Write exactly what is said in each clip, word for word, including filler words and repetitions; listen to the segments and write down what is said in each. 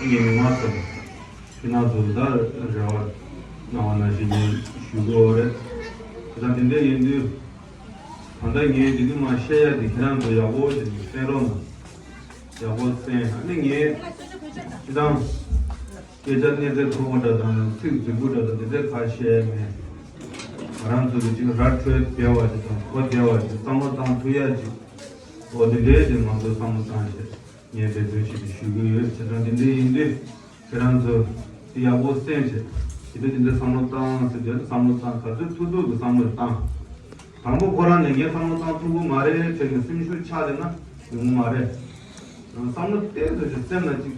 ངས་མི་མང་ཚོ་ཁྱེད་རང་ཚོ་ད་རེ་བ་གནང་བ་ནང་བཞིན་ངས་ཞུ་དགོས་པ་རེད། དེ་དང་དེ་འདྲ་ཡིན་དུས་ད་ལྟ་ངས་འདི་ནས་མར་བཤད་ཡ་དེ་ཁྱེད་རང་ཚོ་ཡག་པོ་ཞིག་གསན་རོགས་གནང་། ཡག་པོ་གསན། ཨ་ནི་ངས་ཁྱེད་རང་སྐད་ཆ་གནད་འགག་ཐོགས་པ་འདྲ་དང་ཚིག་རྫིག་པོ་འདྲ་དང་དེ་འདྲ་ཁ་བཤད་མེད། ང་རང་ཚོ་གི་ཅིག་ར་འཕྲོད་བདེ་བ་ཅིག་དང་གོ་བདེ་བ་ཅིག་བསམ་བློ་བཏང་ཐུབ་ཡ་ཅིག་འོ་དེ་འདྲའི་ཅིག་ང་ཚོ་བསམ་བློ་བཏང་བྱས་ངས་འབད་བརྩོན་བྱས་ཏེ་ཞུ་གི་ཡོད། བྱས་ཙང་དེ་འདྲ་ཡིན་དུས་ཁྱེད་རང་ཚོ་དེ་ཡག་པོ་གསན་བྱས་དེ་འདྲ་དེ་འདྲ་བསམ་བློ་བཏང་ཟེར་དུས་བསམ་བློ་བཏང་ག་ཚོད་ཐུབ་ཐུབ་ཀྱི་བསམ་བློ་བཏང་། དང་པོ་ཁོ་རང་ནས་ངས་བསམ་བློ་བཏང་ཐུབ་ཀྱི་མ་རེད་དྲན་ནས་སེམས་ཤུགས་ཆག་བསྡད་ན་ཡོང་གི་མ་རེད། བསམ་བློ་ཏོག་ཙམ་ཅིག་སེམས་ལ་ཅིག་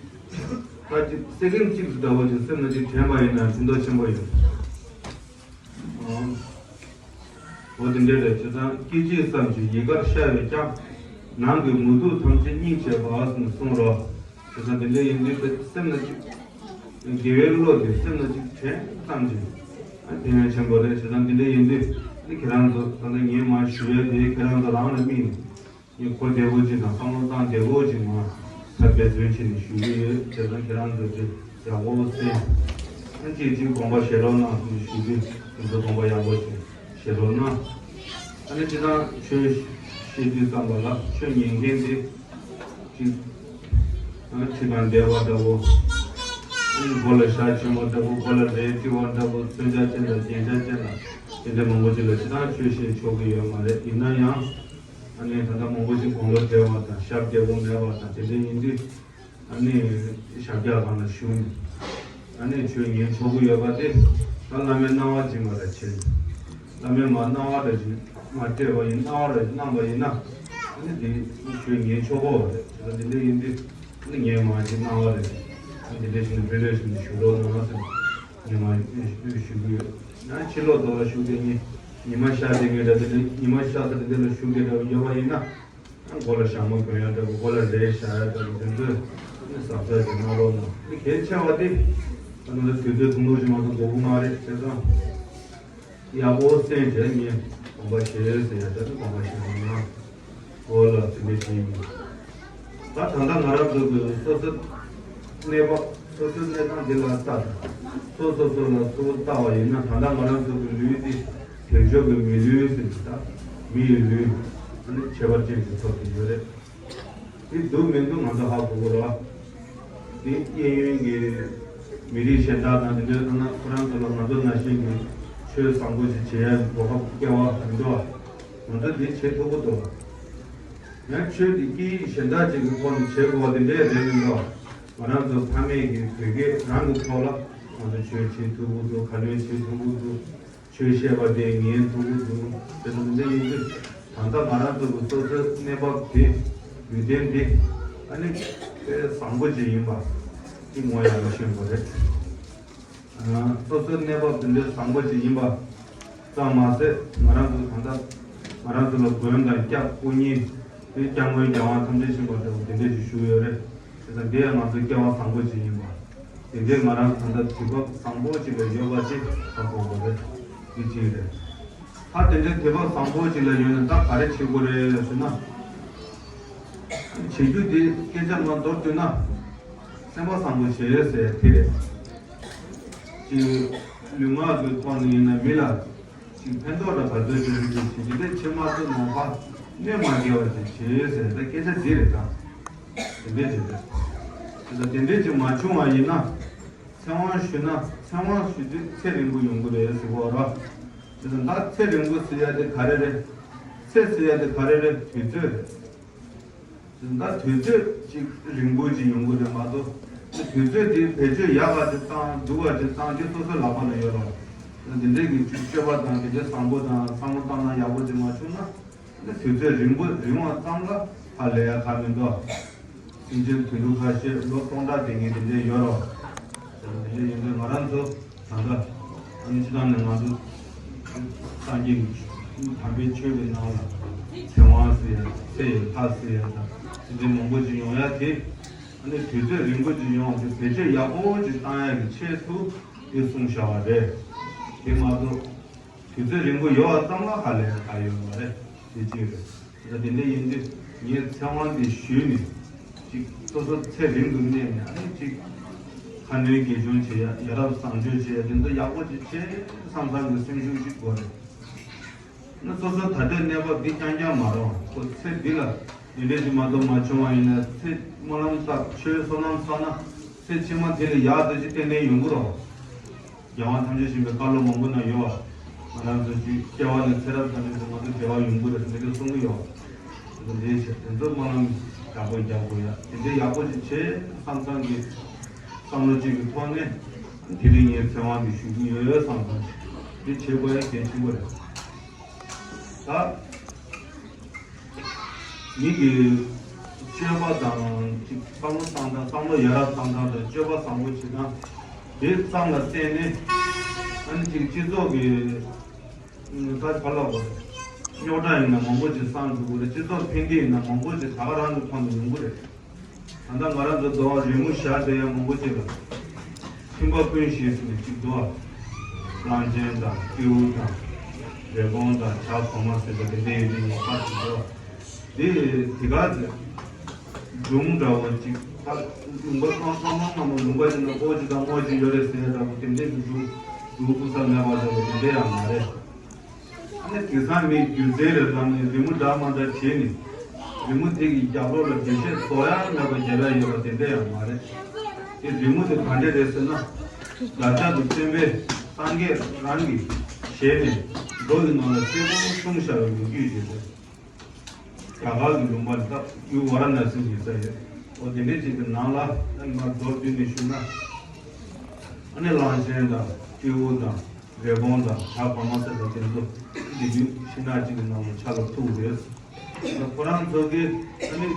ད་ཅིག་སེ་ཀེན་གཅིག་ཙམ་འདྲ་བོ་ཅིག་སེམས་ལ་ཅིག་དྲན་པ་ཡིན་ན་ཕན་ཐོགས་ཆེན་པོ་ཡོད། འོ་དེ་འདྲ་རེད། བྱས་ཙང་སྐད་ཅིག་ཙམ་གྱིས་ཡི་གར་ཤར་བས་ཀྱང་། ནང་གི་མུ་ཏིག་ཐམས་ཅད་སྙིང་བྱེད་པ་ཟེར་ནས་གསུངས་རོགས། བྱས་ཙང་དེ་འདྲ་ཡིན་དུས་སེམས་ལ་ཅིག་དགེ་བའི་བློ་དེ་སེམས་ལ་ཅིག་དྲན་ཙམ་གྱིས་ཨ་ཕན་ཡོན་ཆེན་པོ་རེད། བྱས་ཙང་དེ་འདྲ་ཡིན་དུས་ནི་ཁྱེད་རང་ཚོ་ད་ལྟ་ངས་མར་ཞུ་ཡས་དེ་ཁྱེད་རང་ཚོ་རང་ལ་དམིགས་ནས་ངས་གོ་བདེ་བོ་ཅིག་དང་བསམ་བློ་བཏང་བདེ་བོ་ཅིག་མར་ད་འབད་བརྩོན་བྱས་ནས་ཞུ་གི་ཡོད། བྱས་ཙང་ཁྱེད་རང་ཚོ་དེ་ཡག་པོ་གསན། ཨ་ཅིག་ཅིག་དགོངས་པ་བཞེས་རོགས་གནང་ཟེར་ནས་ཞུ་གི་ཁྱེད་ཚོ་དགོངས་པ་ཡག་པོ་ཅིག་བཞེས་རོགས་གནང་། ཨ་ནི་སྤྱིར་བཏང་ཆོས་བཤད་དུས་ཙམ་པ་ལ་ཆོས་ཉན་མཁན་དེ་ཅིག་ཨ་ཁྲིམས་དང་འགལ་བ་འདྲ་བོ། ཨ་ནི་མགོ་ལ་ཞྭ་གྱོན་པ་འདྲ་བོ། མགོ་ལ་རས་དཀྲི་བ་འདྲ་བོ། མཚོན་ཆ་ཅན་དང་རྒྱན་ཆ་ཅན་དང་དེ་འདྲ་མང་པོ་ཅིག་ལ་སྤྱིར་བཏང་ཆོས་བཤད་ཆོག་གི་ཡོད་མ་རེད། ཡིན་ན་ཡང་ཨ་ནི་ད་ལྟ་མང་པོ་ཅིག་དགུང་ལོ་བགྲེས་པ་དང་ཞབས་རྒྱས་པོ་མེད་པ་དང་དེ་འདྲ་ཡིན་དུས། ཨ་ནི་ཞབས་བཀྱག་སྒང་ལ་བཞུགས་ནས་ཨ་ནི་ཆོས་ཉན་ཆོག་གི་ཡོད་པ་དེ་ད་བླ་མའི་གནང་བ་སྦྱིན་པ་ལ་བྱེད། བླ་མས་མར་གནང་བ་འདྲ་ཞིག་མར་སྤྲད་པ་ཡིན། གནང་བ་འདྲ་ཞིག་གནང་པ་ཡིན་ན་ཨ་ནི་དེ་ཆོས་ཉན་ཆོག་གི་རེད། དེ་ལ་དེ་འདྲ་ཡིན་དུས་ཨ་ནི་ངས་མར་ཅིག་གནང་བ་རེད། ཨ་ནི་དེ་འདྲ་ཞིག་ནས་དཔེ་འདྲ་ཞིག་ནས་ཞུ་རོགས་གནང་ཟེར་ངས་མར་ཞུ་གི་ཡོད། ཡང་ཕྱི་ལོགས་དེ་ལ་བཞུགས་དེ་ཉི་ཉི་མ་ཤར་དེ་ངས་འདྲ་དེ་འདྲ་ཉི་མ་ཤར་ས་དེ་འདྲ་ལ་བཞུགས་དེ་འདྲ་ཡོད་པ་ཡིན་ན། མགོ་ལ་ཞྭ་མོ་གྱོན་ཡ་འདྲ་པོ། མགོ་ལ་རས་བཞག་ཡ་འདྲ་པོ། དེ་ཚོས་ནི་གཟབ་གཟབ་ཅིག་གནང་རོགས་གནང་། ནི་གལ་ཆེ་བ་དེ་ད་ནང་ལ་དུས་ཚོད་ཐུང་ཐུང་ཞིག་མ་གཏོགས་འགོར་གི་མ་རེད། བྱས་ཙང་ཡག་པོ་གསན་བྱས་ངས་དགོངས་པ་བཞེས་ཟེར་ཡ་འདྲ་ནི་དགོངས་པ་བཞེས་རོགས་གནང་། འོ་ལགས། དེ་འདྲ་ཞིག་ཡིན། ད་ད་ལྟ་ང་རང་ཚོ་གི་སོ་སོ་གནས་བབ། སོ་སོའི་གནས་སྟངས་འདི་ལ་ལྟ་དང་། སོ་སོ་སོ་ལ་གཙོ་བོ་ལྟ་བ་ཡིན་ན་ད་ལྟ་ང་རང་ཚོ་གི་ལུས་འདི་བོད་ལྗོངས་ཀྱི་མི་ལུས་ཟེར་གྱི་ད་མི་ཡི་ལུས་ཨ་ནི་ཁྱད་པར་ཅན་ཞིག་ཐོབ་ཀྱི་ཡོད་རེད། འདི་འདུག་མི་འདུག་ང་ཚོ་ཧ་གོ་དགོས་རེད་བ། འདི་གཡས་གཡོན་གྱི་མི་རིགས་གཞན་དག་དང་དེ་འདྲའི་ཐ་ན་ཁོ་རང་ཚོ་ལ་ང་ཚོ་ནང་བཞིན་གྱི་ཆོས་བཟང་པོ་ཞིག་བྱེད་ཡ་གོ་སྐབས་སྐལ་བ་མི་འདུག་བ། ང་ཚོ་འདི་བྱེད་ཐུབ་ཀྱི་འདུག་བ། ཡང་ཆོས་འདི་སྐད་ཡིག་གཞན་དག་ཅིག་གི་ཐོག་ནས་བྱེད་དགོས་པ་དེ་འདྲས་རེད་མི་འདུག་ང་རང་ཚོ་ཕ་མེས་ཀྱི་བོད་སྐད་རང་གི་ཐོག་ལ་ང་ཚོ་ཆོས་བྱེད་ཐུབ་ཀྱི་འདུག་ག་ལེར་བྱེད་ཐུབ་ཀྱི་འདུག་ཆོས་བཤད་པ་དེ་ཉན་ཐུབ་ཀྱི་འདུག་དེ་ཚོ་འདི་འདྲ་ཡིན་དུས་ད་ལྟ་ང་རང་ཚོ་གི་སོ་སོའི་གནས་བབ་དེ་ཡུལ་དོན་འདི་ཨ་ནི་དཔེ་བཟང་པོ་ཅིག་ཡིན་པ་འདི་ངོ་ཡག་པོ་ཤེས་དགོས་རེད། སོ་སོའི་གནས་བབ་དེ་འདྲའི་བཟང་པོ་ཅིག་ཡིན་པ་ཙམ་མ་ཟད་ང་རང་ཚོ་ད་ལྟ་ང་རང་ཚོ་ལ་མགོན་དང་སྐྱབས་སྐུ་གཉིས་དེ་སྐྱབས་མགོན་རྒྱལ་དབང་ཐམས་ཅད་མཁྱེན་པ་འདྲ་བོ་དེ་འདྲས་ཅིག་བཞུགས་ཡོད་རེད། དེ་ཙང་དེ་ཡང་ང་ཚོའི་སྐལ་བ་བཟང་པོ་ཅིག་ཡིན་པ། དེ་འདྲས་ང་རང་ཚོ་ད་ལྟ་དུས་བབ་བཟང་པོ་ཅིག་ལ་ཡོད་པ་ཅིག་ཧ་གོ་དགོས་རེད། འདི་གཅིག་རེད། ད་དེ་འདྲའི་དུས་བབ་བཟང་པོ་ཅིག་ལ་ཡོད་ན་ད་ག་རེ་བྱེད་དགོས་རེད་ཟེར་ན། བྱེད་རྒྱུ་དེ་སྐད་ཆ་ངོ་མདོར་བསྡུས་ན། སེམས་པ་བཟང་པོ་བྱེད་ཟེར་དེ་རེད། ཅིག་ལུས་ངག་གི་ཐོག་ནས་ཡིན་ན་མི་ལ་ཅིག་ཕན་ཐོགས་དང་ག་ཚོད་ཅིག་ཡོད་ཅིག་བྱེད་རྒྱུ་དེ་ཕྱི་མ་ཚོ་ནང་པ་གནོད་མ་སྐྱེལ་བ་ཅིག་བྱེད་ཟེར་ད་སྐད་ཆ་འདི་རེད་ད། དེ་འདྲས་ཅིག་རེད། དེ་ད་དེ་འདྲས་ཅིག་མ་བྱུང་བ་ཡིན་ན། ཚེ་དབང་ཞུས་ན་ཚེ་དབང་ཞུ་དུས་ཚེ་རིང་པོ་ཡོང་གི་རེད་ཟེར་གོ་ར། དེ་ད་ཚེ་རིང་པོ་ཟེར་ཡ་དེ་ག་རེ་རེད། ཚེ་ཟེར་ཡ་དེ་ག་རེ་རེད། དུས་ཚོད་རེད། ད་དུས་ཚོད་ཅིག་རིང་པོ་ཅིག་ཡོང་གི་རེད་མ་གཏོགས། དུས་ཚོད་དེ་བེད་སྤྱོད་ཡག་པ་ཅིག་བཏང་སྡུག་པ་ཅིག་བཏང་རྒྱུ་སོ་སོའི་ལག་པ་ལ་ཡོད་རེད། འདི་འདྲས་ཀྱི་ཅིག་སྤྱོད་པ་དང་དེ་འདྲའི་བཟང་པོ་དང་བསམ་བློ་བཏང་ན་ཡག་པོ་ཅིག་མ་བྱུང་ན། དུས་ཚོད་རིང་པོ་རིང་བ་ཙམ་ལ་ཧ་ལས་ཡ་ཁག་མི་འདུག་སེམས་ཅན་དུད་འགྲོ་ཁ་ཤས་ལོ་སྟོང་ཕྲག་བསྡད་མཁན་དེ་འདྲས་ཡོད་རེད། དེ་འདྲས་ཡིན་དུས་ང་རང་ཚོ། ད་ལྟ་ཨ་ནི་སྤྱིར་བཏང་ནས་ང་ཚོ་སངས་རྒྱས་ཀྱི་དམ་པའི་ཆོས་ཀྱི་ནང་ལ་ཚེ་དབང་ཟེར་ཡ་ཚེ་ཡི་ལྷ་ཟེར་ཡ་དང་དེ་འདྲའི་མང་པོ་ཅིག་ཡོང་ཡ་དེ་ཨ་ནི་དུས་ཚོད་རིང་པོ་ཅིག་ཡོང་བ་དེ་བེད་སྤྱོད་ཡག་པོ་ཅིག་བཏང་ཡ་གི་ཆེད་དུ་དེ་གསུངས་བཞག་པ་རེད། དེ་མ་གཏོགས་དུས་ཚོད་རིང་པོ་ཡོད་པ་ཙམ་ལ་ཧ་ལས་ཡ་ག་ཡོད་མ་རེད། དེ་གཅིག་རེད། ད་དེ་འདྲ་ཡིན་དུས་ངས་ཚེ་དབང་འདི་ཞུས་ནས་ཅིག་སོ་སོ་ཚེ་རིང་དུ་གནས་ནས་ཨ་ནི་ཅིག་ ཁ་སྣོན་དགེ་སྦྱོར་བྱེད་ཡ། ཡ་རབས་བཟང་སྤྱོད་བྱེད་ཡ། དེ་ཚོ་ཡག་པོ་ཅིག་བྱེད་བསམ་བསམ་གྱི་སེམས་ཤུགས་ཤིག་དགོས་རེད། ན་སོ་སོ་ད་ལྟའི་གནས་བབ་འདི་རྐྱང་རྐྱང་མ་རེད། ཁོ་ཚེ་འདི་ལ་འདི་འདྲ་ཞིག་མ་གཏོགས་མ་བྱུང་བ་ཡིན་ན། ཚེ་སྨོན་ལམ་བཏབ། ཆོས་བསོད་ནམས་བསགས་ན་ཚེ་ཕྱི་མ་དེ་ལས་ཡག་ཏུ་ཞིག་ཏན་ཏན་ཡོང་གི་རེད། རྒྱལ་དབང་ཐམས་ཅད་མཁྱེན་པའི་བཀའ་སློབ་མང་པོ་ན་ཡོད་པ། ང་རང་ཚོ་ཅིག་སྐྱེ་བ་ནས་ཚེ་རབས་ཐམས་ཅད་དུ་ང་ཚོ་བདེ་བ་ཡོང་གི་རེད་ཟེར་ནས་གསུང་གི་ཡོད་པ། དེ་ཚོ་འདི་བྱས། དེ་ཚོ་སྨོན་ལམ་ཡག་པོ་རྒྱག་དགོས་ཡ། དེ་འདྲའི་ཡག་པོ་ཞིག་བྱེད་བསམ་བསམ་གྱི་བསམ་བློ་གཅིག་གི་ཐོག་ནས་དེ་རིང་ངས་ཚེ་དབང་འདི་ཞུ་གི་ཡོད་བསམ་བསམ་གྱི་འདི་བྱེད་དགོས་ཡ་གལ་ཆེན་པོ་རེད། ད་མི་གི་སྤྱོད་པ་དང་ཅིག་བསམ་བློ་བཏང་སྟངས། བསམ་བློ་ཡ་རབས་བཏང་སྟངས་དང་སྤྱོད་པ་བཟང་པོ་བྱེད་སྟངས་དེ་ཙམ་ལ་བརྟེན་ནས། ཨ་ནི་ཅིག་སྤྱི་ཚོགས་ཀྱི་ད་ག་ལབ་དགོས་རེད། རྙོག་དྲ་ཡིན་ན་མང་པོ་ཅིག་སངས་འགྲོ་གི་རེད། སྤྱི་ཚོགས་ཕན་བདེ་ཡིན་ན་མང་པོ་ཅིག་ད་ག་རང་གི་ཁོང་དུ་ཡོང་གི་རེད། ད་ལྟ་ང་རང་ཚོ་འདུག་རི་མོ་བཞག་བསྡད་ཡ་མང་པོ་ཅིག་ལ་ཁྱིམ་པ་ཀུན་ཤེས་ཟེར་ནས་ཅིག་འདུག་ག་གླང་ཆེན་དང་སྤྲེའུ་དང་རི་བོང་དང་བྱ་གོང་མ་ཟེར་བ་དེ་འདྲ་ཡོད་དུས་ངོ་མཚར་ཞིག་འདུག་ག་དེ་དེ་ག་ཚོད་སྒྲུང་འདྲ་བོ་ཅིག་ད་ལུང་པ་སྔ་སྔ་སྔ་མོ་ལུང་པ་ཅིག་ན་ཨོ་ཅིག་དང་སྔོ་ཅིག་ཡོད་རེད་ཟེར་ཡ་འདྲ་བོ་དེ་འདྲའི་གི་སྒྲུང་སྒྲུང་ཕུག་ས་མེད་པ་འདྲ་བོ་དེ་འདྲ་ཡང་མ་རེད། ཨ་ནི་དེང་སང་མིས་སྒྱུ་རྩལ་རེད་ལབ་ནས་རི་མོ་འདྲ་མ་འདྲ་བྱས་ནས། རི་མོ་དེ་གི་རྒྱབ་ལོགས་ལ་འགྲེལ་བཤད་རྫོགས་ཡ་མེད་པ་རྒྱབ་ཡ་ཡོད་པ་དེ་འདྲ་ཡང་མ་རེད། དེ་རི་མོ་དེ་ག་འདྲ་རེད་ཟེར་ན། བདག་ཅག་གི་སྟོན་པས་སངས་རྒྱས་རང་གི་ཞལ་ནས་མདོ་ཡི་ནང་ལ་གསལ་པོ་གསུངས་བཞག་པའི་ལོ་རྒྱུས་ཅིག་རེད། རྒྱ་གར་གྱི་ལུང་པ་ལ་ད་ཡུལ་ཝཱ་ར་ཎཱ་སི་ཡིན་ས་རེད། འོ་དེ་འདྲའི་ཅིག་གི་ནང་ལ་ཨ་ནི་མར་མདོར་བསྡུས་ནས་ཞུས་ན། ཨ་ནི་གླང་ཆེན་དང་སྤྲེའུ་དང་རི་བོང་དང་བྱ་གོང་མ་ཟེར་བ་དེ་ཚོ་འདི་དུས་ཤིང་ནགས་གཅིག་གི་ནང་ལ་ཆ་ལ་ཐུག་རེད། ད་ཁོ་རང་ཚོ་གིས་ཨ་ནི་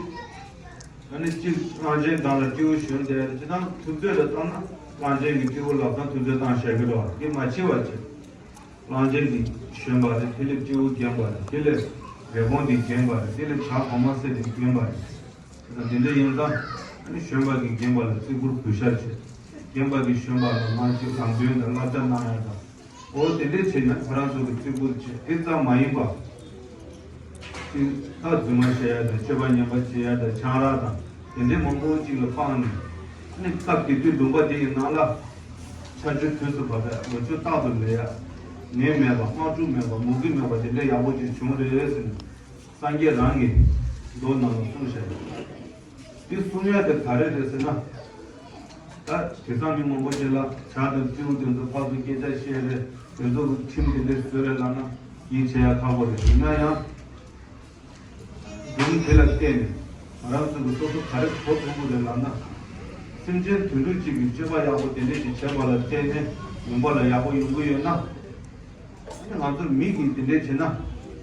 ཨ་ནི་གཅིག་གླང་ཆེན་སྒང་ལ་སྤྲེའུ་ཞོན་བསྡད་དེ། ཅི་ལྟར་དུས་ཚོད་ལ་བཏང་ན་གླང་ཆེན་གྱིས་སྤྲེའུ་ལབ་ཙང་དུས་ཚོད་བཏང་བཞག་གི་རེད་བ། འདི་མ་འཆི་བ་བྱེད། གླང་ཆེན་འདི་བཞོན་པ་རེད། དེ་ལས་སྤྲེའུ་བརྒྱན་པ་རེད། དེ་ལས་རི་བོང་འདི་བརྒྱན་པ་རེད། དེ་ལས་བྱ་གོང་མ་སེར་འདི་བརྒྱན་པ་རེད། དེ་དང་དེ་འདྲ་ཡིན་ཙང་ཨ་ནི་བཞོན་པ་གིས་བརྒྱན་པ་ལ་བརྩི་བཀུར་གུས་ཞབས་བྱེད། བརྒྱན་པ་གིས་བཞོན་པ་ལ་མར་ཅིག་ལམ་སྟོན་དང་བསླབ་བྱ་གནང་ཡ་དང་། འོ་དེ་འདྲ་བྱས་ན་ཁོ་རང་ཚོ་གིས་བརྩི་བཀུར་བྱེད། དེ་ཙམ་མ་ཡིན་པ། ཅིག་ད་རྫུན་མ་བཤད་ཡ་དང་། སྤྱོད་པ་ངན་པ་བྱེད་ཡ་དང་། ཆང་རག་དང་དེ་འདྲའི་མང་པོ་ཅིག་ལ་སྤངས་ནས། ཨ་ནི་སྐབས་དེ་དུས་ལུང་པ་དེ་ཡི་ནང་ལ་ཆར་ཆུ་དུས་སུ་བབས་པས། ལོ་ཕྱུགས་རྟག་ཏུ་ལེགས་ཡ། ནད་མེད་པ། དམག་འཁྲུག་མེད་པ། མུ་གེ་མེད་པ་དེ་འདྲ་ཡག་པོ་ཅིག་བྱུང་རེད་ཟེར་ནས་སངས་རྒྱས་རང་གི་མདོ་ནང་ལ་གསུངས་བཞག་ཡོད། དེ་གསུང་ཡ་དེ་ག་རེ་རེད་ཟེར་ན། ད་དེང་སང་མི་མང་པོ་ཅིག་ལ་བྱ་དང་སྤྲེའུ་དེ་ཚོ་ཕར་ཚུར་སྐད་ཆ་བཤད་རེད། དེ་ཚོ་ཁྲིམས་དེ་འདྲ་བཟོས་རེད་ལབ་ན་ཡིད་ཆེས་ཡ་ཁག་པོ་རེད། ཡིན་ན་ཡང་། སྒྲུང་དེ་ལ་བལྟས་ནས་ང་རང་ཚོ་གི་སོ་སོ་ག་རེ་གོ་ཐུབ་ཀྱི་རེད་ལབ་ན། སེམས་ཅན་དུད་འགྲོ་གཅིག་གིས་སྤྱོད་པ་ཡག་པོ་དེ་འདྲ་ཞིག་བྱས་པ་ལ་བརྟེན་ནས་ལུང་པ་ལ་ཡག་པོ་ཡོང་གི་ཡོད་ན། ཨ་ནི་ང་ཚོ་མི་གིས་དེ་འདྲ་བྱས་ན་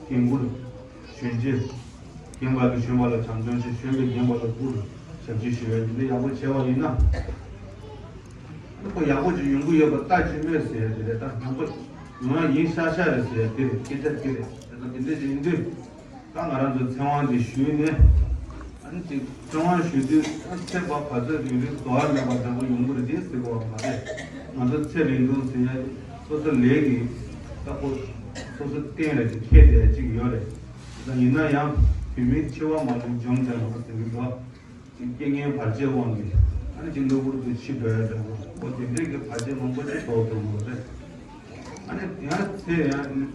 རྒན་བཀུར་གཞོན་གཅེས། རྒན་པ་གིས་གཞོན་པ་ལ་བྱམས་སྐྱོང་བྱེད། གཞོན་པས་རྒན་པ་ལ་བཀུར་ཞབས་ཕྱི་ཞུ་བའི་དེ་འདྲ་ཡག་པོ་བྱས་པ་ཡིན་ན། ཨ་ནི་ཁོ་ཡག་པོ་ཅིག་ཡོང་གི་ཡོད་པ་ལྟ་ཅི་སྨོས་ཟེར་ཡ་དེ་རེད། ད་ཡང་ཁོ་ཡོང་ཡ་ཡིན་ཤག་ཤག་རེད་ཟེར་ཡ་དེ་རེད། སྐད་ཆ་དེ་རེད། དེ་ལ་དེ་འདྲ་ཞིག་ཡིན་དུས། ད་ང་རང་ཚོ་ཚེ་དབང་འདི་ཞུས་ནས། ཨ་ནི་ཅིག་ཚེ་དབང་ཞུ་དུས་ཨ་ནི་ཚེ་བ་ག་ཚོད་རིང་རིང་རྫོགས་ཡ་མེད་པ་འདྲ་པོ་ཡོང་གི་རེད་དེ་ཟེར་བ་མ་རེད། ང་ཚོ་ཚེ་རིང་ཐུང་ཟེར་ཡ་སོ་སོ་ལས་ཀྱི་ད་ཁོ་སོ་སོ་གཏན་ལ་ཅིག་འཁེལ་བསྡད་ཅིག་ཡོད་རེད། ད་ཡིན་ན་ཡང་བུད་མེད་འཆི་བ་མ་ལུས་འཇོམས་ཀྱང་ལ་ཟེར་གི་འདུག་ཅིག་རྐྱེན་ངན་བར་ཆད་དབང་གིས་ཨ་ནི་ཅིག་གློ་བུར་དུ་འཆི་འགྲོ་ཡ་འདྲ་པོ། འོ་དེ་འདྲའི་གི་བར་ཆད་མང་པོ་ཅིག་ཐོགས་ཐུབ་ཀྱི་རེད། ཨ་ནི་ཡང་ཚེ་ཡང་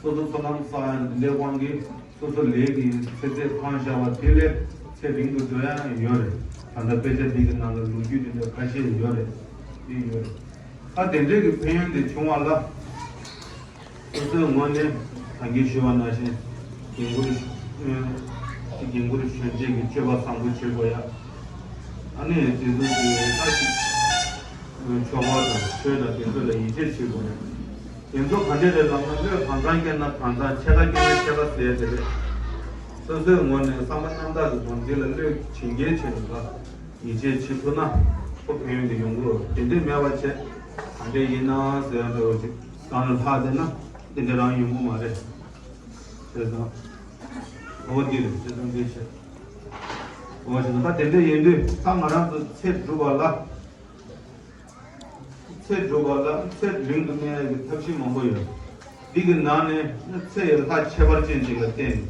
སོ་སོ་བསོད་ནམས་བསགས་ཡ་འདི་འདྲའི་དབང་གིས་སོ་སོ་ལས་ཀྱི་ཚེ་ཚད་འཕངས་བཞག་པ་དེ་ལས་ཚེ་རིང་དུ་འགྲོ་ཡ་ཡང་ཡོད་རེད། ད་ལྟ་དཔེ་ཆ་འདི་གི་ནང་ལ་ལོ་རྒྱུས་འདི་འདྲ་ཁ་ཤས་ཡོད་རེད། འདི་ཡོད་རེད། ད་དེ་འདྲའི་གི་ཕན་ཡོན་དེ་བྱུང་བ་ལ། སོ་སོའི་ངོས་ནས་ད་གིན་ཞུས་པ་ནང་བཞིན་རྒན་བཀུར་ཞུ། ཨེ། རྒན་བཀུར་གཞོན་གཅེས་ཀྱི་སྤྱོད་པ་བཟང་པོ་བྱེད་དགོས་ཡ། ཨ་ནི་དེ་ཚོ་གི་ད་ཅིག་ཆོ་ག་དང་ཆོས་དང་དེ་ཚོ་ལ་ཡིད་ཆེས་བྱེད་དགོས་ཡ། དེ་ཚོ་ག་འདྲ་རེད་ལབ་ན། བློས་གང་འཚམ་སྐྱེས་ན་གང་འཚམ། ཕྱེད་ཀ་སྐྱེས་ན་ཕྱེད་ཀ་ཟེར་ཡ་དེ་རེད། སོ་སོའི་ངོས་ནས་བསམ་པ་རྣམ་དག་གི་སྒོ་འདི་ལ་བློས་བྱིན་གྱིས་བྱེད་ནས་ལ། ཡིད་ཆེས་བྱེད་ཐུབ་ན་ཁོ་ཕན་ཡོན་དེ་ཡོང་གི་རེད། དེ་འདྲ་མེད་པ་བྱས་ག་འདྲ་ཡིན་ན་ཟེར་ཡ་འདྲ་བོ་ཅིག་གང་ལ་ལྷག་བསྡད་ན་དེ་འདྲ་རང་ཡོང་གི་མ་རེད། བྱས་ཙང་འོ་འདི་རེད། བྱས་ཙང་འདི་བྱས། འོ་བྱས་ཙང་ད་དེ་འདྲ་ཡིན་དུས་ད་ང་རང་ཚོ་ཚེ་སྒྲུབ་པ་ལ། ཚེ་སྒྲུབ་པ་ལ་ཚེ་རིང་དུ་གནས་ཡག་གི་ཐབས་ཤེས་མང་པོ་ཡོད། འདི་གི་ནང་ནས་ཚེ་ཡི་ལྷ་ཁྱད་པར་ཅན་ཅིག་ལ་བརྟེན་ནས།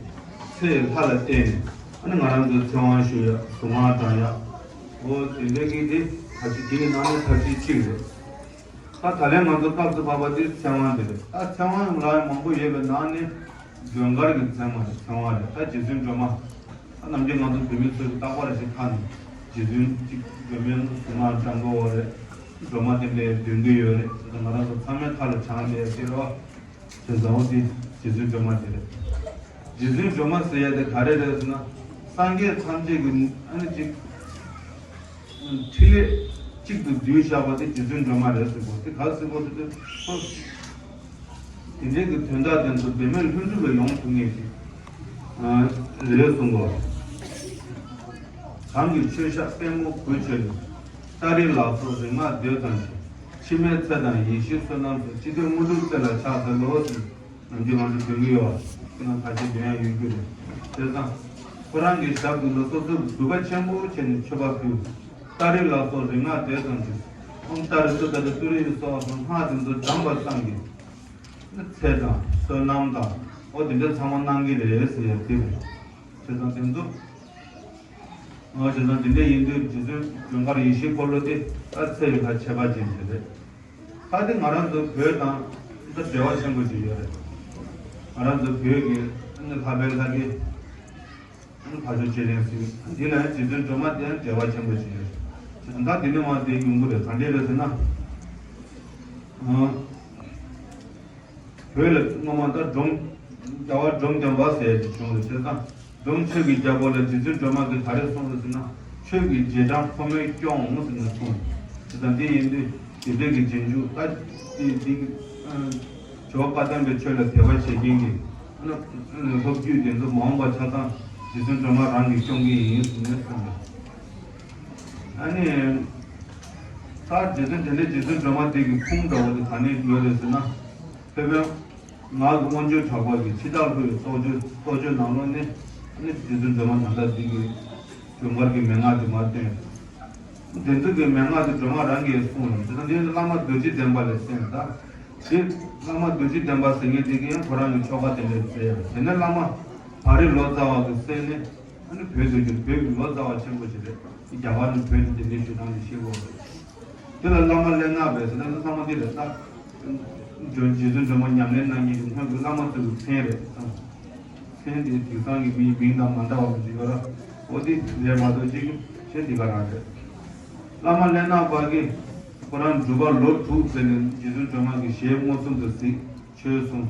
ཚེ་ཡི་ལྷ་ལ་བརྟེན་ནས་ཨ་ནི་ང་རང་ཚོའི་ཚེ་དབང་ཞུ་ཡ། གཟུངས་སྔགས་བགྲང་ཡ། འོ་དེ་འདྲའི་གི་དེ་ཐབས་ཤེས་དེའི་ནང་ནས་ཐབས་ཤེས་གཅིག་རེད། ད་ད་ལན་ང་ཚོ་སྐབས་སུ་བབས་པ་དེ་ཚེ་དབང་དེ་རེད། ད་ཚེ་དབང་ལ་མང་པོ་ཡོད་པའི་ནང་ནས་ཇོན་གར་གྱི་ཚད་མ་རེད། ཚེ་དབང་རེད། ད་རྗེ་བཙུན་སྒྲོལ་མ། ད་ནམ་རྒྱུན་ང་ཚོ་བོད་མི་ཚོས་རྟག་པར་ཞིག་ཁ་ནས་རྗེ་བཙུན་གཅིག་སྒྲོལ་མའི་གཟུངས་སྔགས་བགྲང་དགོས་པ་རེད། སྒྲོལ་མ་དེ་འདྲའི་འདོན་གྱི་ཡོད་རེད། ད་ང་རང་ཚོ་ཚང་མའི་ཁ་ལ་བྱང་བསྡད་ཡ་དེ་རེད་བ། དེ་ཚོ་དེ་རྗེ་བཙུན་སྒྲོལ་མ་དེ་རེད། རྗེ་བཙུན་སྒྲོལ་མ་ཟེར་ཡ་དེ་ག་རེ་རེད་ཟེར་ན། སངས་རྒྱས་ཐམས་ཅད་ཀྱི་ཨ་ནི་གཅིག་ཕྲིན་ལས་གཅིག་ཏུ་བསྡུས་བཞག་པ་དེ་རྗེ་བཙུན་སྒྲོལ་མ་རེད་ཟེར་གོ། དེ་ག་ཟེར་གོ་དེ་དེ་དེ་འདྲའི་གི་དོན་དག་དེ་ཚོ་འབད་མེད་ལྷུན་གྲུབ་ལ་ཡོང་ཐུབ་ངེས་ཤིག་རེད་གསུང་གོ། གང་གི་མཆོད་བཤམས་པད་མོ་གུས་མཆོད་ནས། སྟ་རེ་ལ་སོགས་རིག་སྔགས་ཟློས་ཙམ་གྱིས། འཆི་མེད་ཚེ་དང་ཡེ་ཤེས་བསོད་ནམས་སོགས། ཅི་འདོད་དངོས་གྲུབ་རྩེ་ལ་ཕྱག་འཚལ་ལོ་ཟེར། ནམ་རྒྱུན་ང་ཚོ་འདོན་གྱི་ཡོད་པ། ཁྱེད་རང་ཁ་ཤས་འདོན་ཡ་ཡོད་རྒྱུ་རེད། བྱས་ཙང་ཁོ་རང་གི་ཞབས་ཀྱི་ལོ་སོ་སོར་གུས་པ་ཆེན་པོ་བྱས་ནས་མཆོད་པ་ཕུལ། སྟ་རེ་ལ་སོགས་རིག་སྔགས་ཟློས་ཙམ་གྱིས། ཨོཾ་ཏཱ་རེ་ཙོ་ཏཱ་རེ་ཏུ་རེ་ཡེ་སྭཱ་ཧཱ་སོགས་སྔགས་དེ་ཚོ་བགྲངས་པ་ཙམ་གྱིས་ཚེ་དང་བསོད་ནམས་དང་འོ་དེ་འདྲ་ཚང་མ་གནང་གི་རེད་ཟེར་ཡ་དེ་རེད། བྱས་ཙང་དེ་ཚོ། ང་བྱས་ཙང་དེ་འདྲ་ཡིན་དུས་རྗེ་བཙུན་ཇོན་གར་ཡེ་ཤེས་འཁོར་ལོ་དེ་ད་ཚེ་ཡི་ཁ་ཁྱད་པར་ཅན་ཞིག་རེད། ད་དེ་ང་རང་ཚོ་བོད་དང་ད་འབྲེལ་བ་ཆེན་པོ་ཅིག་ཡོད་རེད། ང་རང་ཚོ་བོད་ཀྱི་ཨ་ནི་ལྷ་པའི་ལྷ་སྐལ་ཨ་ནི་ཕ་ཇོ་རྗེ་ལེན་ཟེར་འདི་ལ་ཡང་རྗེ་བཙུན་སྒྲོལ་མ་དེ་ཡང་འབྲེལ་བ་ཆེན་པོ་ཅིག་ཡོད་རེད། ད་དེ་ནས་མར་དེ་ཡོང་གི་རེད། ག་འདྲས་རེད་ཟེར་ན། ཨ། བོད་ལ་སྔོན་མ་ད་འབྲོམ། རྒྱལ་བ་འབྲོམ་སྟོན་པ་ཟེར་ཡ་ཅིག་བྱུང་རེད། བྱས་ཙང་འབྲོམ་ཆོས་ཀྱི་རྒྱལ་པོ་ལ་རྗེ་བཙུན་སྒྲོལ་མ་གིས་ག་རེ་གསུངས་རེད་ཟེར་ན། ཆོས་ཀྱི་རྗེས་འབྲང་ཕོ་མོས་སྐྱོང་ཟེར་ནས་གསུངས། བྱས་ཙང་འདི་ཡིན་དུས་དེ་འདྲས་ཀྱི་རྗེས་འཇུག་ད་དེ་འདི་གི་ཇོ་བོ་བཀའ་གདམས་པའི་ཆོས་ལ་དད་པ་བྱེད་མཁན་གྱི་སློབ་བརྒྱུད་དེ་ཚོ་མ་འོངས་པ་ཆ་ཚང་རྗེ་བཙུན་སྒྲོལ་མ་རང་གིས་སྐྱོང་གི་ཡིན་ཟེར་ནས་གསུངས་རེད། ཨ་ནི། ད་རྗེ་བཙུན་དེ་འདྲའི་རྗེ་བཙུན་སྒྲོལ་མ་དེ་གི་ཁུངས་འདྲ་བོ་དེ་ག་ནས་ཡོད་རེད་ཟེར་ན། སློབ་དཔོན་ངག་གི་མངོན་བརྗོད་གྲགས་པ་གི་ཕྱི་ལྟར་ལྷོ་ཡི་རྟོགས་བརྗོད་རྟོགས་བརྗོད་ནང་ལོགས་ནས་ནི་རྗེ་བཙུན་སྒྲོལ་མ་ད་ལྟ་འདི་གི་ཇོན་གར་གྱི་མན་ངག་དེ་མར་བཏོན། དེ་ཚོ་གི་མན་ངག་དེ་སྒྲོལ་མ་རང་གིས་གསུངས་ལ། དེ་ཚོ་འདི་བླ་མ་རྡོ་རྗེ་གདན་པ་ལས་གསན་ད། དེ་བླ་མ་རྡོ་རྗེ་གདན་པ་ཟེར་མཁན་དེ་གིས་ཡང་ཁོ་རང་གི་ཆོ་ག་དེ་འདྲ་བཙལ་ཡ། དེ་ནས་བླ་མ་བ་རི་ལོ་ཙཱ་བ་གིས་གསན་ནས། ཨ་ནི་བོད་དུ་བསྒྱུར། བོད་ཀྱི་ལོ་ཙཱ་བ་ཆེན་པོ་ཞིག་རེད། རྒྱ་གར་ནས་བོད་དུ་གདན་འདྲེན་ཞུ་སྟངས་ཀྱི་ཤེས་དགོས་རེད། དེ་ལ་བླ་མ་ལས་སྣང་བས་ཟེར་ན་ཚང་མ་འདི་རེད་ད། རྗེ་བཙུན་སྒྲོལ་མ་ཉམས་ལེན་གནང་མཁན་གྱི་སྔོན་གྱི་བླ་མ་ཚོ་གི་མཚན་རེད་ད། མཚན་དེ་དེང་སང་གི་མིའི་མིང་དང་མ་འདྲ་བ་མི་ཞིག་ཡོད་ར། འོ་དེ་རེད་མ་གཏོགས་གཅིག་གཞན་འདི་ག་རང་རེད། བླ་མ་ལས་སྣང་བ་གིས་ཁོ་རང་སྒྲུབ་པ་ལོ་དྲུག་ཙམ་ནས་རྗེ་བཙུན་སྒྲོལ་མ་གི་ཞལ་མངོན་སུམ་དུ་གཟིགས། ཆོས་གསུངས།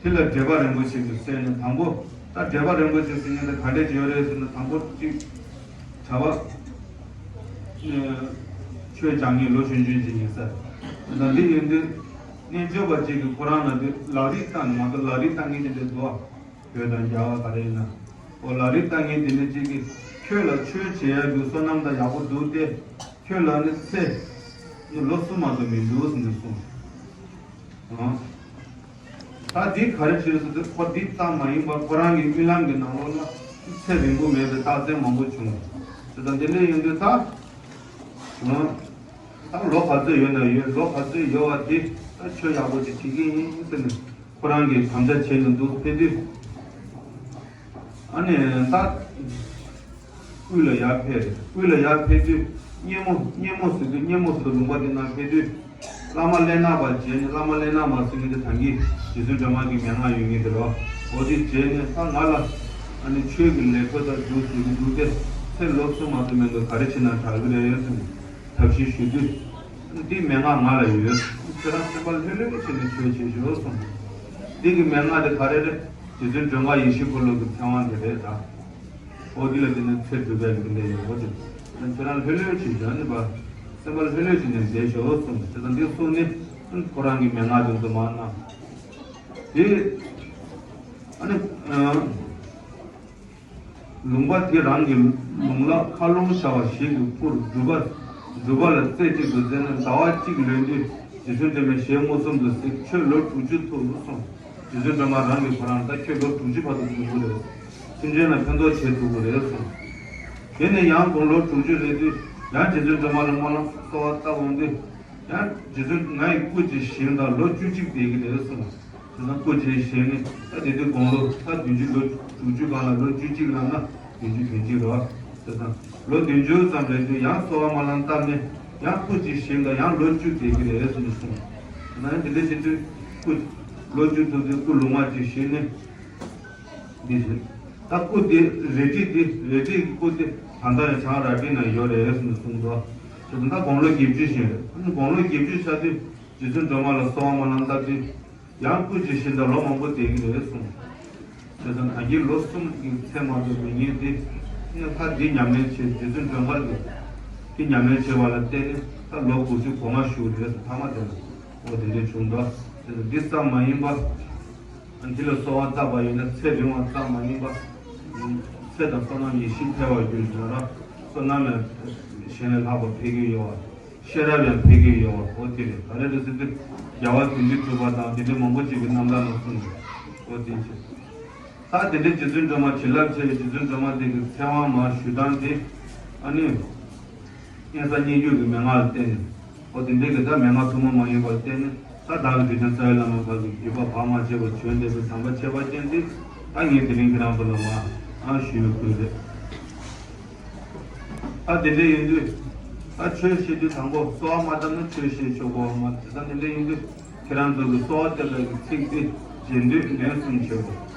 དེ་ལ་འགྲེལ་པ་རིན་པོ་ཆེ་གིས་གསན་ནས་དང་པོ། ད་འགྲེལ་པ་རིན་པོ་ཆེ་ཟེར་མཁན་དེ་ག་འདྲས་ཅིག་ཡོད་རེད་ཟེར་ན། དང་པོ་གཅིག་གྲྭ་པ་ཆོས་སྦྱང་མཁན་ལོ་གཞོན་གཞོན་ཅིག་ཡིན་ས་རེད། ད་འདི་ཡིན་དུས་རྣལ་འབྱོར་པ་གཅིག་གིས་ཁོ་རང་ལ་དེ་ལག་རིས་བཏང་ནས། ང་ཚོ་ལག་རིས་བཏང་མཁན་དེ་འདྲས་འདུག་ཨ། བོད་དང་རྒྱ་གར་ག་རེ་ཡིན་ན། འོ་ལག་རིས་བཏང་མཁན་དེ་འདྲས་གཅིག་གིས་ཁྱོད་ལ་ཆོས་བྱེད་ཡག་གི་བསོད་ནམས་དང་ཡག་པོ་འདུག་སྟེ། ཁྱོད་ལ་ནི་ཚེ་ནི་ལོ་གསུམ་མ་གཏོགས་མི་འདུག་ཟེར་ནས་གསུངས། ཨང་། ད་འདི་ག་རེ་བྱས་ཟེར་དུས། ཁོ་འདི་ཙམ་མ་ཡིན་པར་ཁོ་རང་གི་རྨི་ལམ་གྱི་ནང་ལོགས་ལ་ཚེ་རིང་པོ་མེད་པའི་རྟགས་མཚན་མང་པོ་བྱུང་། དེ་དང་དེ་འདྲ་ཡིན་དུས་ད། ཨང་། ད་ལོ་ག་ཚོད་ཡོད་ན་ཡོད། ལོ་ག་ཚོད་ཡོད་པ་དེ་ད་ཆོས་ཡག་པོ་ཅིག་བྱེད་ཀྱི་ཡིན་ཟེར་ནས་ཁོ་རང་གིས་དམ་བཅའ་བྱས་ནས་འདུག་ཕེབས་དུས། ཨ་ནི་ད། དབུས་ལ་ཡར་ཕེབས་རེད། དབུས་ལ་ཡར་ཕེབས་དུས་སྙེ་མོ། སྙེ་མོ་ཟེར་དུས། སྙེ་མོ་ཟེར་དུས་ལུང་པ་དེ་ནང་ཕེབས་དུས། བླ་མ་ལས་སྣང་བ་མཇལ་ནས། བླ་མ་ལས་སྣང་བ་ཟེར་མཁན་དེ་ད་གིན་རྗེ་བཙུན་སྒྲོལ་མ་གི་མན་ངག་ཡོད་མཁན་དེ་རེད་བ། འོ་དེ་མཇལ་ནས། ད་ང་ལ་ཨ་ནི་ཆོས་ཀྱི་ལས་འཕྲོ་ལྟར་འདུག་ཟེར་གྱི་འདུག་སྟེ། ཚེ་ལོ་གསུམ་མ་གཏོགས་མི་འདུག། ག་རེ་བྱས་ན་དྲག་གི་རེད་ཟེར་ནས་ཐབས་ཤེས་ཞུ་དུས། འདིའི་མན་ངག་ང་ལ་ཡོད། ཁྱེད་རང་སེམས་པ་ལྷོད་ལྷོད་བྱས་ནས་ཆོས་བྱེད་ཤོག་གསུངས། འདི་གི་མན་ངག་དེ་ག་རེ་རེད། རྗེ་བཙུན་ཇོན་གར་ཡེ་ཤེས་འཁོར་ལོ་གི་ཚེ་དབང་དེ་རེད་ད། འོ་འདི་ལ་བརྟེན་ནས་ཚེ་སྒྲུབ་པའི་གི་འདི་འདྲ་ཡོད་འོ་དེ། ཁྱེད་རང་ལྷོད་ལྷོད་བྱས་ཤོག། ཨ་ནི་བ། སེམས་པ་ལྷོད་ལྷོད་བྱས་ནས་བསྡད་ཤོག་གསུངས། དེ་ལྟར་འདི་གསུངས་ནས་ཁོ་རང་གི་མན་ངག་དེ་ཚོ་མར་གནང་། དེ། ཨ་ནི། ཨ། ལུང་པ་དེ་རང་གི་ལུང་ལ་མཁའ་རླུང་ཤར་བ་ཞིག་གི་ཕུར་སྒྲུབ་པ། སྒྲུབ་པ་ལ་རྩེ་གཅིག་ཏུ་མཛད་ནས་ཟླ་བ་གཅིག་ལོན་དུས་རྗེ་བཙུན་སྒྲོལ་མའི་ཞལ་མངོན་སུམ་དུ་གཟིགས། ཁྱོད་ལོ་དྲུག་ཅུ་ཐུབ་གསུངས། རྗེ་བཙུན་སྒྲོལ་མ་རང་གིས་ཁོ་རང་ད་ཁྱོད་ལོ་དྲུག་ཅུ་བར་དུ་སྒྲུབ་དགོས་རེད། སེམས་ཅན་ལ་ཕན་ཐོགས་བྱེད་ཐུབ་དགོས་རེད་གསུངས། དེ་ནས་ཡང་དགུང་ལོ་དྲུག་ཅུ་རེད་དུས་ཡང་རྗེ་བཙུན་སྒྲོལ་མ་ལ་སྨོན་ལམ་གསོལ་བ་བཏབ་འོང་དུས། ཡང་རྗེ་བཙུན་ང་ཡི་སྐུ་ཅིག་བཞེངས་དང་། ལོ་བཅུ་གཅིག་བསྡད་ཀྱི་རེད་གསུངས། དེ་ན་སྐུ་ཅིག་བཞེངས་ནས། ད་དེ་དུས་དགུང་ལོ་ད་བདུན་ཅུ། ལོ་དྲུག་ཅུ་སྒང་ལ་ལོ་བཅུ་གཅིག་ལབ་ན་བདུན་ཅུ་དོན་གཅིག་རེད། དེ་དང་ལོ་བདུན་ཅུ་ཙམ་རེད་དུས་ཡང་གསོལ་བ་སྨོན་ལམ་བཏབ་ནས་ཡང་སྐུ་གཅིག་བཞེངས་དང་ཡང་ལོ་བཅུ་བསྡད་ཀྱི་རེད་ཟེར་ནས་གསུངས། ན་ཡང་དེ་འདྲ་བྱེད་དུས་སྐུ་ལོ་བཅུ་ཐུབ་དུས་སྐུ་ལུང་མ་གཅིག་བཞེངས་ནས་འདི་བཞིན། ད་སྐུ་དེ་རལ་གྲི་དེ་རལ་གྲི་གི་སྐུ་དེ་ད་ལྟ་ཡང་བྱང་རལ་གྲི་ན་ཡོད་རེད་ཟེར་ནས་གསུངས་འདུག་དེ་དང་ད་དགུང་ལོ་བརྒྱད་ཅུ་བཞེངས་རེད། ཨ་ནི་དགུང་ལོ་བརྒྱད་ཅུ་ཆགས་དུས་རྗེ་བཙུན་སྒྲོལ་མ་ལ་གསོལ་བ་སྨོན་ལམ་བཏབ་དུས། ཡང་སྐུ་གཅིག་བཞེངས་དང་ལོ་མང་པོ་བསྡད་ཀྱི་རེད་གསུངས། དེ་ཙམ་ཨ་རྒྱའི་ལོ་གསུམ་གྱི་ཚེ་མ་ཐུབ་པའི་ཉིན་དེ། ལྷ་འདི་ཉམས་ལེན་བྱེད་རྗེ་བཙུན་སྒྲོལ་དཀར་གྱི་འདི་ཉམས་ལེན་བྱེད་པ་ལ་བརྟེན་ནས་ད་ལོ་དགུ་བཅུ་གོ་ལྔ་བཞུགས་རེད་ཟེར་ཐ་མ་དེ་ལ་འོ་དེ་འདྲ་བྱུང་འདུག་དེ་ཙམ་འདི་ཙམ་མ་ཡིན་པ། ཨ་འདི་ལ་གསོལ་བ་བཏབ་པ་ཡིན་ན་ཚེ་རིང་བ་ཙམ་མ་ཡིན་པ། ཚེ་དང་བསོད་ནམས་ཡེ་ཤེས་འཕེལ་བར་འགྱུར་ཞེས་ན་ར་བསོད་ནམས་ལ་གཞན་ལས་ལྷག་པ་འཕེལ་གྱི་ཡོད་བ། ཤེས་རབ་ཡང་འཕེལ་གྱི་ཡོད་པ་འོ་དེ་རེད། ད་རེས་དུས་ཚོད་དུ་རྒྱལ་བ་དོན་གྱི་གྲུབ་པ་དང་དེ་འདྲའི་མང་པོ་ཅིག་གི་རྣམ་ཐར་ནང་གསུངས་འདུག་འོ་དེ་བྱས། ད་དེ་འདྲའི་རྗེ་བཙུན་སྒྲོལ་མ་བྱིན་རླབས་ཆེ་བའི་རྗེ་བཙུན་སྒྲོལ་མ་དེ་གི་ཚེ་དབང་མར་ཞུ་སྟངས་དེ་ཨ་ནི་དབེན་ས་སྙན་བརྒྱུད་ཀྱི་མན་ངག་ལ་བརྟེན་ནས་འོ་དེ་འདྲའི་གི་ད་མན་ངག་ཐུན་མོང་མ་ཡིན་པར་བརྟེན་ནས་ད་བདག་གི་དུས་ཆེན་རྩ་བའི་བླ་མ་བར་གྱི་བརྒྱུད་པ་བར་མ་ཆད་པར་བྱོན་བསྡད་པའི་དམ་པ་ཁྱད་པར་ཅན་དེ་ད་ངས་དེ་རིང་ཁྱེད་རང་ཚོ་ལ་མར་ཨ་ཞུ་ཡོད་དགོས་རེད། ད་དེ་འདྲ་ཡིན་དུས། ད་ཆོས་བཤད་དུས་དང་པོ་གསོལ་བ་མ་བཏབ་ན་ཆོས་བཤད་ཆོག་གོ་མ་རེད། ད་དེ་འདྲ་ཡིན་དུས་ཁྱེད་རང་ཚོ་གི་གསོལ་བ་བཏབ་པའི་ཚིག་དེ་རྗེས་ཟློས་ལན་གསུམ་བྱེད་དགོས།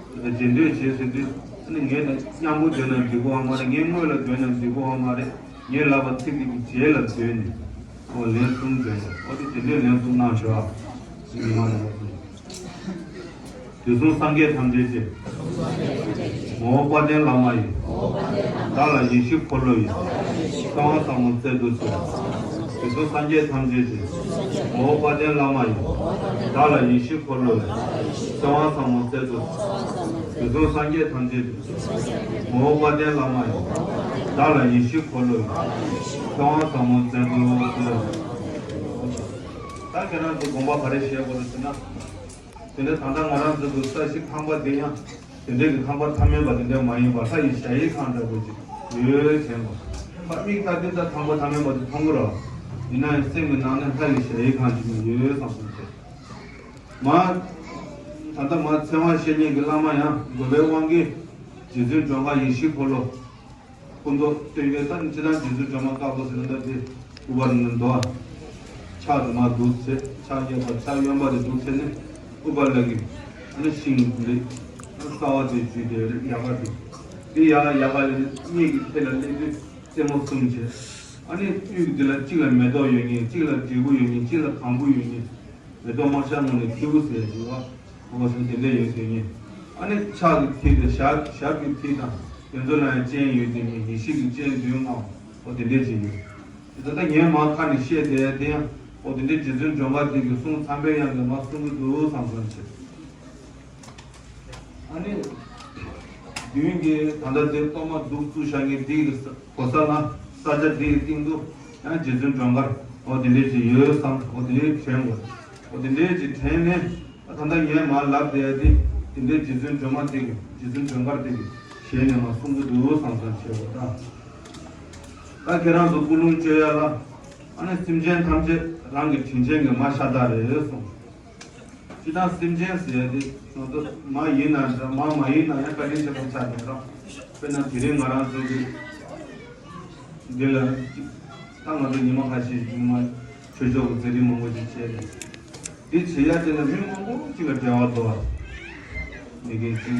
ད་རྗེས་ཟློས་བྱེད་ཟེར་དུས་ཨ་ནི་ངས་ད་མཉམ་པོ་འདོན་ན་འགྲིག་གོ་མ་རེད། ངས་སྔོན་ལ་འདོན་ན་འགྲིག་གོ་མ་རེད། ངས་ལབ་པ་ཚིག་དེ་གི་རྗེས་ལ་འདོན་ནས་ཨོ་ལན་གསུམ་འདོན་དགོས། ཨོ་དེ་རྗེས་ཟློས་ལན་གསུམ་གནང་ཤོག་ཨ། ཉི་མ་ལ་གསུམ། དུས་གསུམ་སངས་རྒྱས་ཐམས་ཅད་ཀྱི། ངོ་བོ་དཔལ་ལྡན་བླ་མ་ཡི། བདག་ལ་ཡེ་ཤེས་འཁོར་ལོ་ཡི། གསང་བ་ཟབ་མོ་སྩལ་དུ་གསོལ། དུས་གསུམ་སངས་རྒྱས་ཐམས་ཅད་ཀྱི། ངོ་བོ་དཔལ་ལྡན་བླ་མ་ཡི། བདག་ལ་ཡེ་ཤེས་འཁོར་ལོ་ཡི། གསང་བ་ཟབ་མོ་སྩལ་དུ་གསོལ། དུས་གསུམ་སངས་རྒྱས་ཐམས་ཅད་ཀྱི། ངོ་བོ་དཔལ་ལྡན་བླ་མ་ཡི། བདག་ལ་ཡེ་ཤེས་འཁོར་ལོ་ཡི། གསང་བ་ཟབ་མོ་སྩལ་དུ་གསོལ། ད་ཁྱེད་རང་ཚོ་དགོངས་པ་ག་རེ་བཞེས་དགོས་རེད་ཟེར་ན། དེ་ནས་ད་ལྟ་ང་རང་ཚོ་གི་ས་གཞི་ཁང་པ་དེ་ཡང་དེ་འདྲའི་གི་ཁང་པ་མཐའ་མེད་པ་དེ་འདྲ་མ་ཡིན་པར་ལྷ་ཡི་ཞལ་ཡི་ཁང་འདྲ་པོ་ཅིག་ཡོད་བྱས་པ། ད་མིག་ལྟ་དུས་ད་ཁང་པ་མཐའ་མེད་པ་དེ་མཐོང་གི་རེད། ཡིན་ན་ཡང་སེམས་ཀྱི་ནང་ན་ལྷ་ཡི་ཞལ་ཡི་ཁང་ཅིག་ཡོད་བསམ་སོང་བྱས། མ། ད་ལྟ་མ་ཚེ་དབང་བཤེས་གཉེན་གྱི་བླ་མ་ཡང་དགོས་པའི་དབང་གིས་རྗེ་བཙུན་སྒྲོལ་དཀར་ཡེ་ཤེས་འཁོར་ལོ། སྐུ་མདོག་སྟོན་གྱི་ད་ནི་ཅི་ལྟར་རྗེ་བཙུན་སྒྲོལ་མ་དཀར་པོ་ཟེར་ན་ད་དེ་ཨུ་པ་ནི་འདོ། ཕྱག་དེ་མར་འདུག་བྱས་ཕྱག་གཡས་པ་ཕྱག་གཡོན་པ་དེ་འདུག་བྱས་ནས་ཨུ་པ་ལ་གི་ཨ་ནི་ཤིང་ལེ་ཨ་ནི་རྩ་བ་དེ་བརྒྱུད་དེ་ཡ་ག་དེ་དེ་ཡ་ཡ་ག་ལེ་ནི་གཉིས་ཀྱི་ཐད་ལ་སླེབས་དུས་རྩེ་མོ་གསུམ་བྱས། ཨ་ནི་དབུས་འདི་ལ་གཅིག་ལ་མེ་ཏོག་ཡོད་མཁན་གཅིག་ལ་དྲིལ་བུ་ཡོད་མཁན་གཅིག་ལ་གང་བུ་ཡོད་མཁན། མེ་ཏོག་དམར་ཤར་ངོས་ནས་ཐིའུ་ཟེར་ཞུ་བ། ཨོ་སོང་དེ་འདྲ་ཡོད་དེ་ཉིད། ཨ་ནི་ཕྱག་གི་མཐིལ་དེ་ཞབས་ཞབས་ཀྱི་མཐིལ་དང་དེ་ཚོ་ལ་ཡང་སྤྱན་ཡོད་དེ་ཉིད་ཡེ་ཤེས་ཀྱི་སྤྱན་མདུན་ལྔ། ཨོ་དེ་འདྲ་ཅིག་ཡོད། དེ་ད་ལྟ་ངས་མར་ཁ་ནས་བཤད་དེ་དེ་ཡང་ཨོ་དེ་འདྲ་རྗེ་བཙུན་སྒྲོལ་དཀར་དེ་གི་གསུང་ཚངས་པའི་དབྱངས་ཀྱིས་མར་གསུང་གི་འདུག་བསམ་བསམ་བྱས། ཨ་ནི། མདུན་གྱི་ད་ལྟ་དེ་གཏོར་མ་གདུགས་བཙུགས་བཞག་མཁན་འདི་གི་ས་གོ་ས་ལ་ས་ཆ་འདི་གི་སྟེང་དུ་ཡང་རྗེ་བཙུན་སྒྲོལ་དཀར་ཨོ་དེ་འདྲས་ཅིག་ཡོད་བསམ་ཨོ་དེ་འདྲས་དྲན་དགོས། ཨོ་དེ་འདྲས་ཅིག་དྲན་ནས་ད་ལྟ་ངས་མར་ལབ་བསྡད་དེ་དེ་འདྲས་རྗེ་བཙུན་སྒྲོལ་མ་དེ་གི་རྗེ་བཙུན་སྒྲོལ་དཀར་དེ་གི་ཞལ་ནས་མར་གསུང་གི་འདུག་བསམ་བསམ་བྱས་པ་དང་། ད་ཁྱེད་རང་ཚོ་ཀུན་སློང་བཅོས་ཡ་ལ་ཨ་ནི་སེམས་ཅན་ཐམས་ཅད་རང་གི་དྲིན་ཅན་གྱི་མ་ཤ་སྟག་རེད་གསུངས། སྤྱིར་བཏང་སེམས་ཅན་ཟེར་ཡ་དེ་ང་ཚོ་མ་ཡིན་ན་འདྲ་མ་མ་ཡིན་ན་ཡང་བཀའ་དྲིན་ཆེན་པོ་ཆགས་བསྡད་རོགས། དཔེར་ན་དེ་རིང་ང་རང་ཚོ་གི་འདི་ལ་ད་ང་ཚོ་ཉི་མ་ཁ་ཤས་ཉི་མ་ཆོས་ཕྱོགས་ཀྱི་མཛད་རིམ་མང་པོ་ཞིག་བྱས་ཏེ། འདི་བྱེད་ཡ་དེ་ལ་མི་མང་པོ་ཅིག་ལ་འབྲེལ་བ་འདུག་བ། མི་རྒན་ཅིག་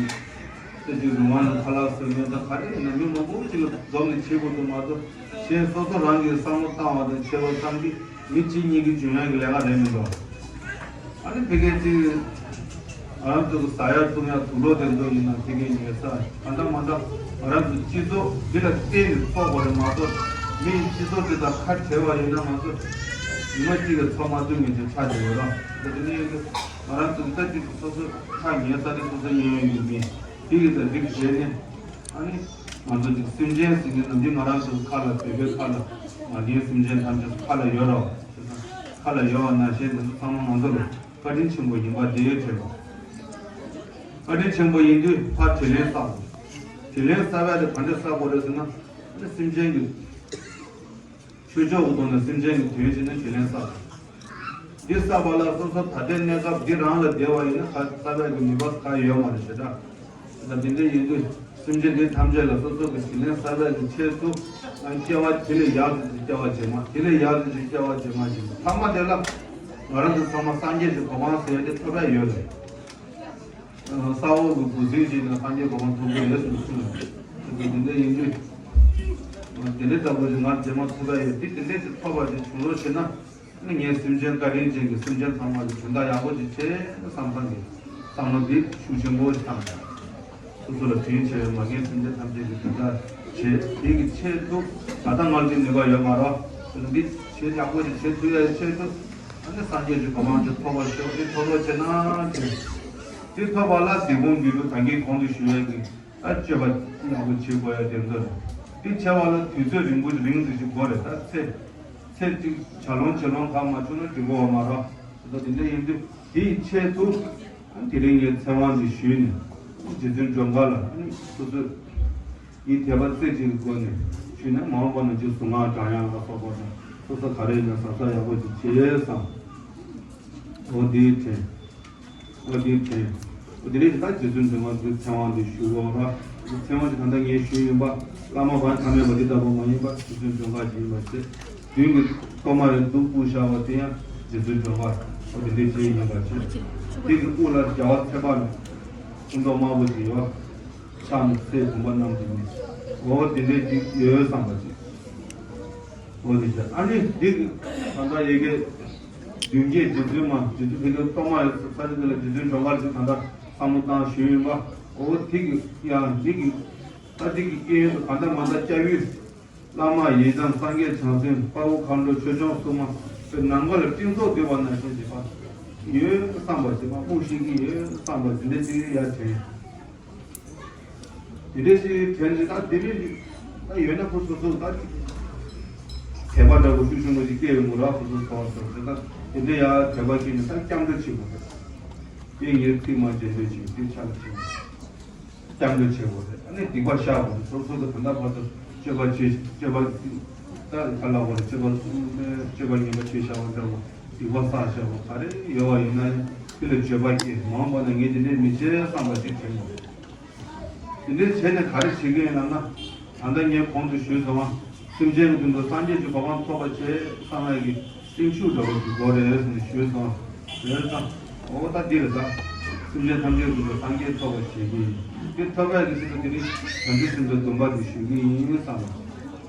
ད་ཅིག་རུང་བ་ནང་ཁ་ལག་བཟོ་མཁན་དང་ག་རེ་ཡིན་ན་མི་མང་པོ་ཅིག་ལ་འཛོམས་ནས་བྱེད་དགོས་འདུག་མ་གཏོགས་གཞན་སོ་སོ་རང་གིས་བསམ་བློ་བཏང་བ་དང་བྱས་པ་ཙམ་གྱིས་མི་གཅིག་གཉིས་ཀྱི་འཇོན་ཡག་གི་ལས་ཀ་རེད་མི་འདུག་ཨ་ནི་ཕ་གི་ཅིག་ང་རང་ཚོ་གི་ཟ་ཡག་བཏུང་ཡག་དུག་ལོག་དེ་ཚོ་ཡིན་ན་ཕ་གི་ཉོས་ས་གང་འདྲ་མ་འདྲ་ང་རང་ཚོ་སྤྱི་ཚོགས་འདི་ལ་བརྟེན་ནས་འཚོ་དགོས་རེད་མ་གཏོགས་མི་སྤྱི་ཚོགས་འདི་དང་ཁ་བྲལ་བ་ཡིན་ན་ང་ཚོ་ཉི་མ་གཅིག་གི་འཚོ་མ་ཐུབ་མཁན་ཅིག་ཆགས་བསྡད་ཡོད་ར། ད་དེ་འདྲ་ཡིན་དུས་ང་རང་ཚོ་གི་ད་ཅིག་སོ་སོ་ཁ་ཉན་ས་དེ་སོ་སོ་ཉན་ཡོང་གི་མི་དེ་གི་ད་རིགས་བྱས་ནས། ཨ་ནི། ང་ཚོ་ཅིག་སེམས་ཅན་ཟེར་མཁན་ནམ་རྒྱུན་ང་རང་ཚོ་ཁ་ལ་བོད་པའི་ཁ་ལ་མ་རྒན་སེམས་ཅན་ཐམས་ཅད་ཁ་ལ་ཡོད་རོགས། ཁ་ལ་ཡོད་པ་ནང་བཞིན་དེ་ཚོ་ཚང་མ་ང་ཚོ་ལ་བཀའ་དྲིན་ཆེན་པོ་ཡིན་པ་དེ་དྲན་པ། བཀའ་དྲིན་ཆེན་པོ་ཡིན་དུས་ཕར་དྲིན་ལན་བསགས་དགོས། དྲིན་ལན་བསགས་ཡ་དེ་ག་འདྲ་བསགས་དགོས་རེད་ཟེར་ན། ཨ་ནི་སེམས་ཅན་གྱི། ཆོས་ཕྱོགས་ཀྱི་ཐོག་ནས་སེམས་ཅན་གྱི་དོན་བྱས་ནས་དྲིན་ལན་བསགས། འདི་བསགས་པ་ལ་སོ་སོ་ད་ལྟའི་གནས་སྐབས་འདི་རང་ལ་བསྡད་པ་ཡིན་ན་ག་བསགས་པའི་གི་ནུས་པ་ག་ཡོད་མ་རེད་ཞེ་དྲག་ད་འདི་འདྲ་ཡིན་དུས་ སེམས་ཅན་འདི་ཐམས་ཅད་ལ་སོ་སོ་གི་ཞི་ལན་བསགས་པའི་གི་ཆེད་དུ་སྐྱེ་བ་དེ་ལས་ཡར་དུ་སྐྱེ་བ་རྗེས་མ། དེ་ལས་ཡར་དུ་སྐྱེ་བ་རྗེས་མ་བྱས། ཐ་མ་དེ་ལ་ང་རང་ཚོ་ཚང་མ་སངས་རྒྱས་ཀྱི་གོ་འཕང་ཟེར་ཡ་དེ་ཐོབ་པ་ཡོད་རེད། ས་འོག་གི་འབུ་སྲིན་ཞིག་ནས་སངས་རྒྱས་གོ་འཕང་ཐོབ་ཀྱི་ཡོད་ཟེར་ནས་གསུངས་ཡོད། དེ་འདྲ་ཡིན་དུས། དེ་འདྲའི་ལྟ་བུ་ཞིག་ང་རྗེས་མ་ཐོབ་པ་ཡོད་དེ། དེ་འདྲའི་ཞིག་ཐོབ་པ་ཞིག་བྱུང་རོགས་བྱེད་ན། ངས་སེམས་ཅན་བཀའ་དྲིན་ཅན་གྱི་སེམས་ཅན་ཚང་མ་ལ་དོན་དག་ཡག་པོ་ཅིག་བྱེད་བསམ་བསམ་གྱི་བསམ་བློ་འདི་ཤུགས་ཆེན་པོ་ཞིག་བཏང་། སོ་སོ་ལ་དྲིན་ཆེ་བའི་མ་རྒན་སེམས་ཅན་ཐམས་ཅད་ཀྱི་དོན་དག་བྱེད། དེ་གི་ཆེད་དུ་ད་ལྟ་ང་ལ་འདི་ནུས་པ་ཡོད་མ་རེད། འདི་བྱེད་ཡག་པོ་ཅིག་བྱེད་ཐུབ་ཡའི་ཆེད་དུ། ཨ་ནི་སངས་རྒྱས་ཀྱི་གོ་འཕང་ཅིག་ཐོབ་པར་ཤོག་དེ་ཐོབ་རོགས་བྱེད་ན་དྲིན། དེ་ཐོབ་པ་ལ་སྡིག་སྤོང་རྒྱུད་དུ་ད་གིན་གོང་དུ་ཞུ་བའི་གི་ད་སྤྱོད་པ་ཡག་པོ་བྱེད་དགོས་ཡ་དེ་ཚོ་རེད། དེ་བྱ་བ་ལ་དུས་ཚོད་རིང་པོ་རིང་དུ་ཞིག་དགོས་རེད། ད་ཚེ་ཚེ་གཅིག་བྱ་ལོང་བྱེད་ལོང་གང་མ་བྱུང་ན་འགྲིག་གོ་བ་མ་རེད། ད་དེ་འདྲ་ཡིན་དུས་དེའི་ཆེད་དུ་དེ་རིང་ངས་ཚེ་དབང་འདི་ཞུས་ནས་རྗེ་བཙུན་སྒྲོལ་དཀར་ལ་སོ་སོས་ཡིད་དད་པ་རྩེ་གཅིག་གི་སྒོ་ནས་ཞུས་ནས། མ་འོངས་པ་ན་ཅིག་གཟུངས་སྔགས་བགྲང་ཡག་ལ་སོགས་པ་དང་སོ་སོ་ག་རེ་ཡིན་ན་བཟང་ས་ཡག་པོ་ཅིག་བྱེད་བསམ། འོ་དེའི་དྲན། ཨོ་དེ་དྲན། ཨོ་དེ་རེད། ད་རྗེ་བཙུན་སྒྲོལ་དཀར་གྱི་ཚེ་དབང་འདི་ཞུ་དགོས་ར། ཚེ་དབང་འདི་ད་ལྟ་ངས་ཞུས་ཡིན་པ། བླ་མ་བར་མཐའ་མེད་པ་འདི་ལྟ་བུ་མ་ཡིན་པ། རྗེ་བཙུན་སྒྲོལ་དཀར་གྱི་ཡིན་པ་ཟེར། མདུན་གྱི་གཏོར་མ་རེ་བདུག་སྤུ་བཞག་པ་དེ་ཡང་རྗེ་བཙུན་སྒྲོལ་དཀར། ཨོ་དེ་འདྲའི་ཅིག་ཡིན་པ་ཅིག་དེ་གི་དབུ་ལ་རྒྱལ་བ་ཚེ་དཔག་མེད་སྐུ་མདོག་དམར་པོ་ཅིག་ཡོད། ཕྱག་ནི་ཚེ་བུམ་པ་བསྣམས་ཏེ་ནི། ཨོ་དེ་འདྲའི་ཅིག་ཡོད་བསམ་པ་ཅིག་འོ་དེ་བྱས། ཨ་ནི་འདི་གི་ད་ལྟ་ཡ་གི་མདུན་བསྐྱེད་རྗེ་བཙུན་མ། རྗེ་བཙུན་ཕ་གི་གཏོར་མ་ཡོད་ས་ཆ་དེ་ལ་རྗེ་བཙུན་སྒྲོལ་དཀར་ཞིག་ད་ལྟ་བསམ་བློ་བཏང་ཞུས་ཡིན་པ། འོ་དེ་གི་ཡང་འདི་གི་ད་འདི་གི་སྐྱེས་ཡུལ་དུ་ད་ལྟ་མ་ད་སྐྱབས་ཡུལ་བླ་མ་ཡི་དམ་སངས་རྒྱས་བྱང་སེམས་དཔའ་བོ་མཁའ་འགྲོ་ཆོས་སྐྱོང་སྲུང་མ་པའི་ནམ་མཁའ་ལ་སྤྲིན་ཚོགས་འདུས་པ་ནང་བཞིན་བྱེད་པ་ཡོད་བསམ་པ་བྱེད་པ། དབུགས་ཤིག་གི་ཡོད་བསམ་པ་འདི་འདྲ་ཅིག་ཡར་དྲན། དེ་འདྲའི་ཞིག་དྲན་ནས་ད་དེ་འདྲའི་ཞིག་ད་ཡོད་ན་ཁོ་སོ་སོ་ད་དད་པ་འདྲ་པོ་ཤུགས་ཆེན་པོ་ཞིག་སྐྱེ་ཡོང་གི་ར། ཁོ་སོ་སོ་སོ་ད་དེ་འདྲའི་ཡ་དད་པ་སྐྱེས་ནས་ད་སྐྱབས་འགྲོ་བྱེད་དགོས་རེད། དེ་ངའི་ཚིག་མ་བརྗེད་འདོད་ཅིག་དེ་ཆ་ལ་ཞིག་སྐྱབས་འགྲོ་བྱེད་དགོས་རེད། ཨ་ནི་སྡིག་པ་བཤགས་དགོས་རེད། སོ་སོ་གི་ད་ལྟ་བར་དུ་སྤྱོད་པ་བྱེད་སྤྱོད་པ་ད་ག་ལ་བར་སྤྱོད་པ་སྤྱོད་པ་ངན་པ་བྱེད་བཞག་པ་འདྲ་པོ་སྡིག་པ་བསགས་བཞག་པ་ག་རེ་ཡོད་པ་ཡིན་ན་ཡང་དེ་ལ་འགྱོད་པ་སྐྱེ། མ་འོངས་པ་ན་ངས་དེ་འདྲས་མི་བྱེད་བསམ་པ་ཞིག་དྲན་དགོས་རེད། དེ་འདྲའི་བྱས་ནས་ག་རེ་བྱེད་ཀྱི་ཡིན་ལབ་ན། ད་ལྟ་ངས་གོང་དུ་ཞུས་སོང་བ། སེམས་ཅན་གྱི་དོན་དུ་སངས་རྒྱས་ཀྱི་གོ་འཕང་ཐོབ་པར་བྱེད་བསམ་ཡས་ཀྱི་སེམས་ཤུགས་འདྲ་བོ་ཞིག་དགོས་རེད་ཟེར་ནས་ཞུས་སོང་། རེད་དང་། འོ་ད་འདི་རེད་ད། སེམས་ཅན་ཐམས་ཅད་ཀྱི་དོན་དུ་སངས་རྒྱས་ཐོབ་པར་བྱེད་ཀྱི་ཡིན། དེ་ཐོབ་ཡས་ཀྱི་ཆེད་དུ་དེ་ནི་བྱང་ཆུབ་སེམས་དཔའི་སྡོམ་པ་འདི་ཞུ་གི་ཡིན་བསམ་པ།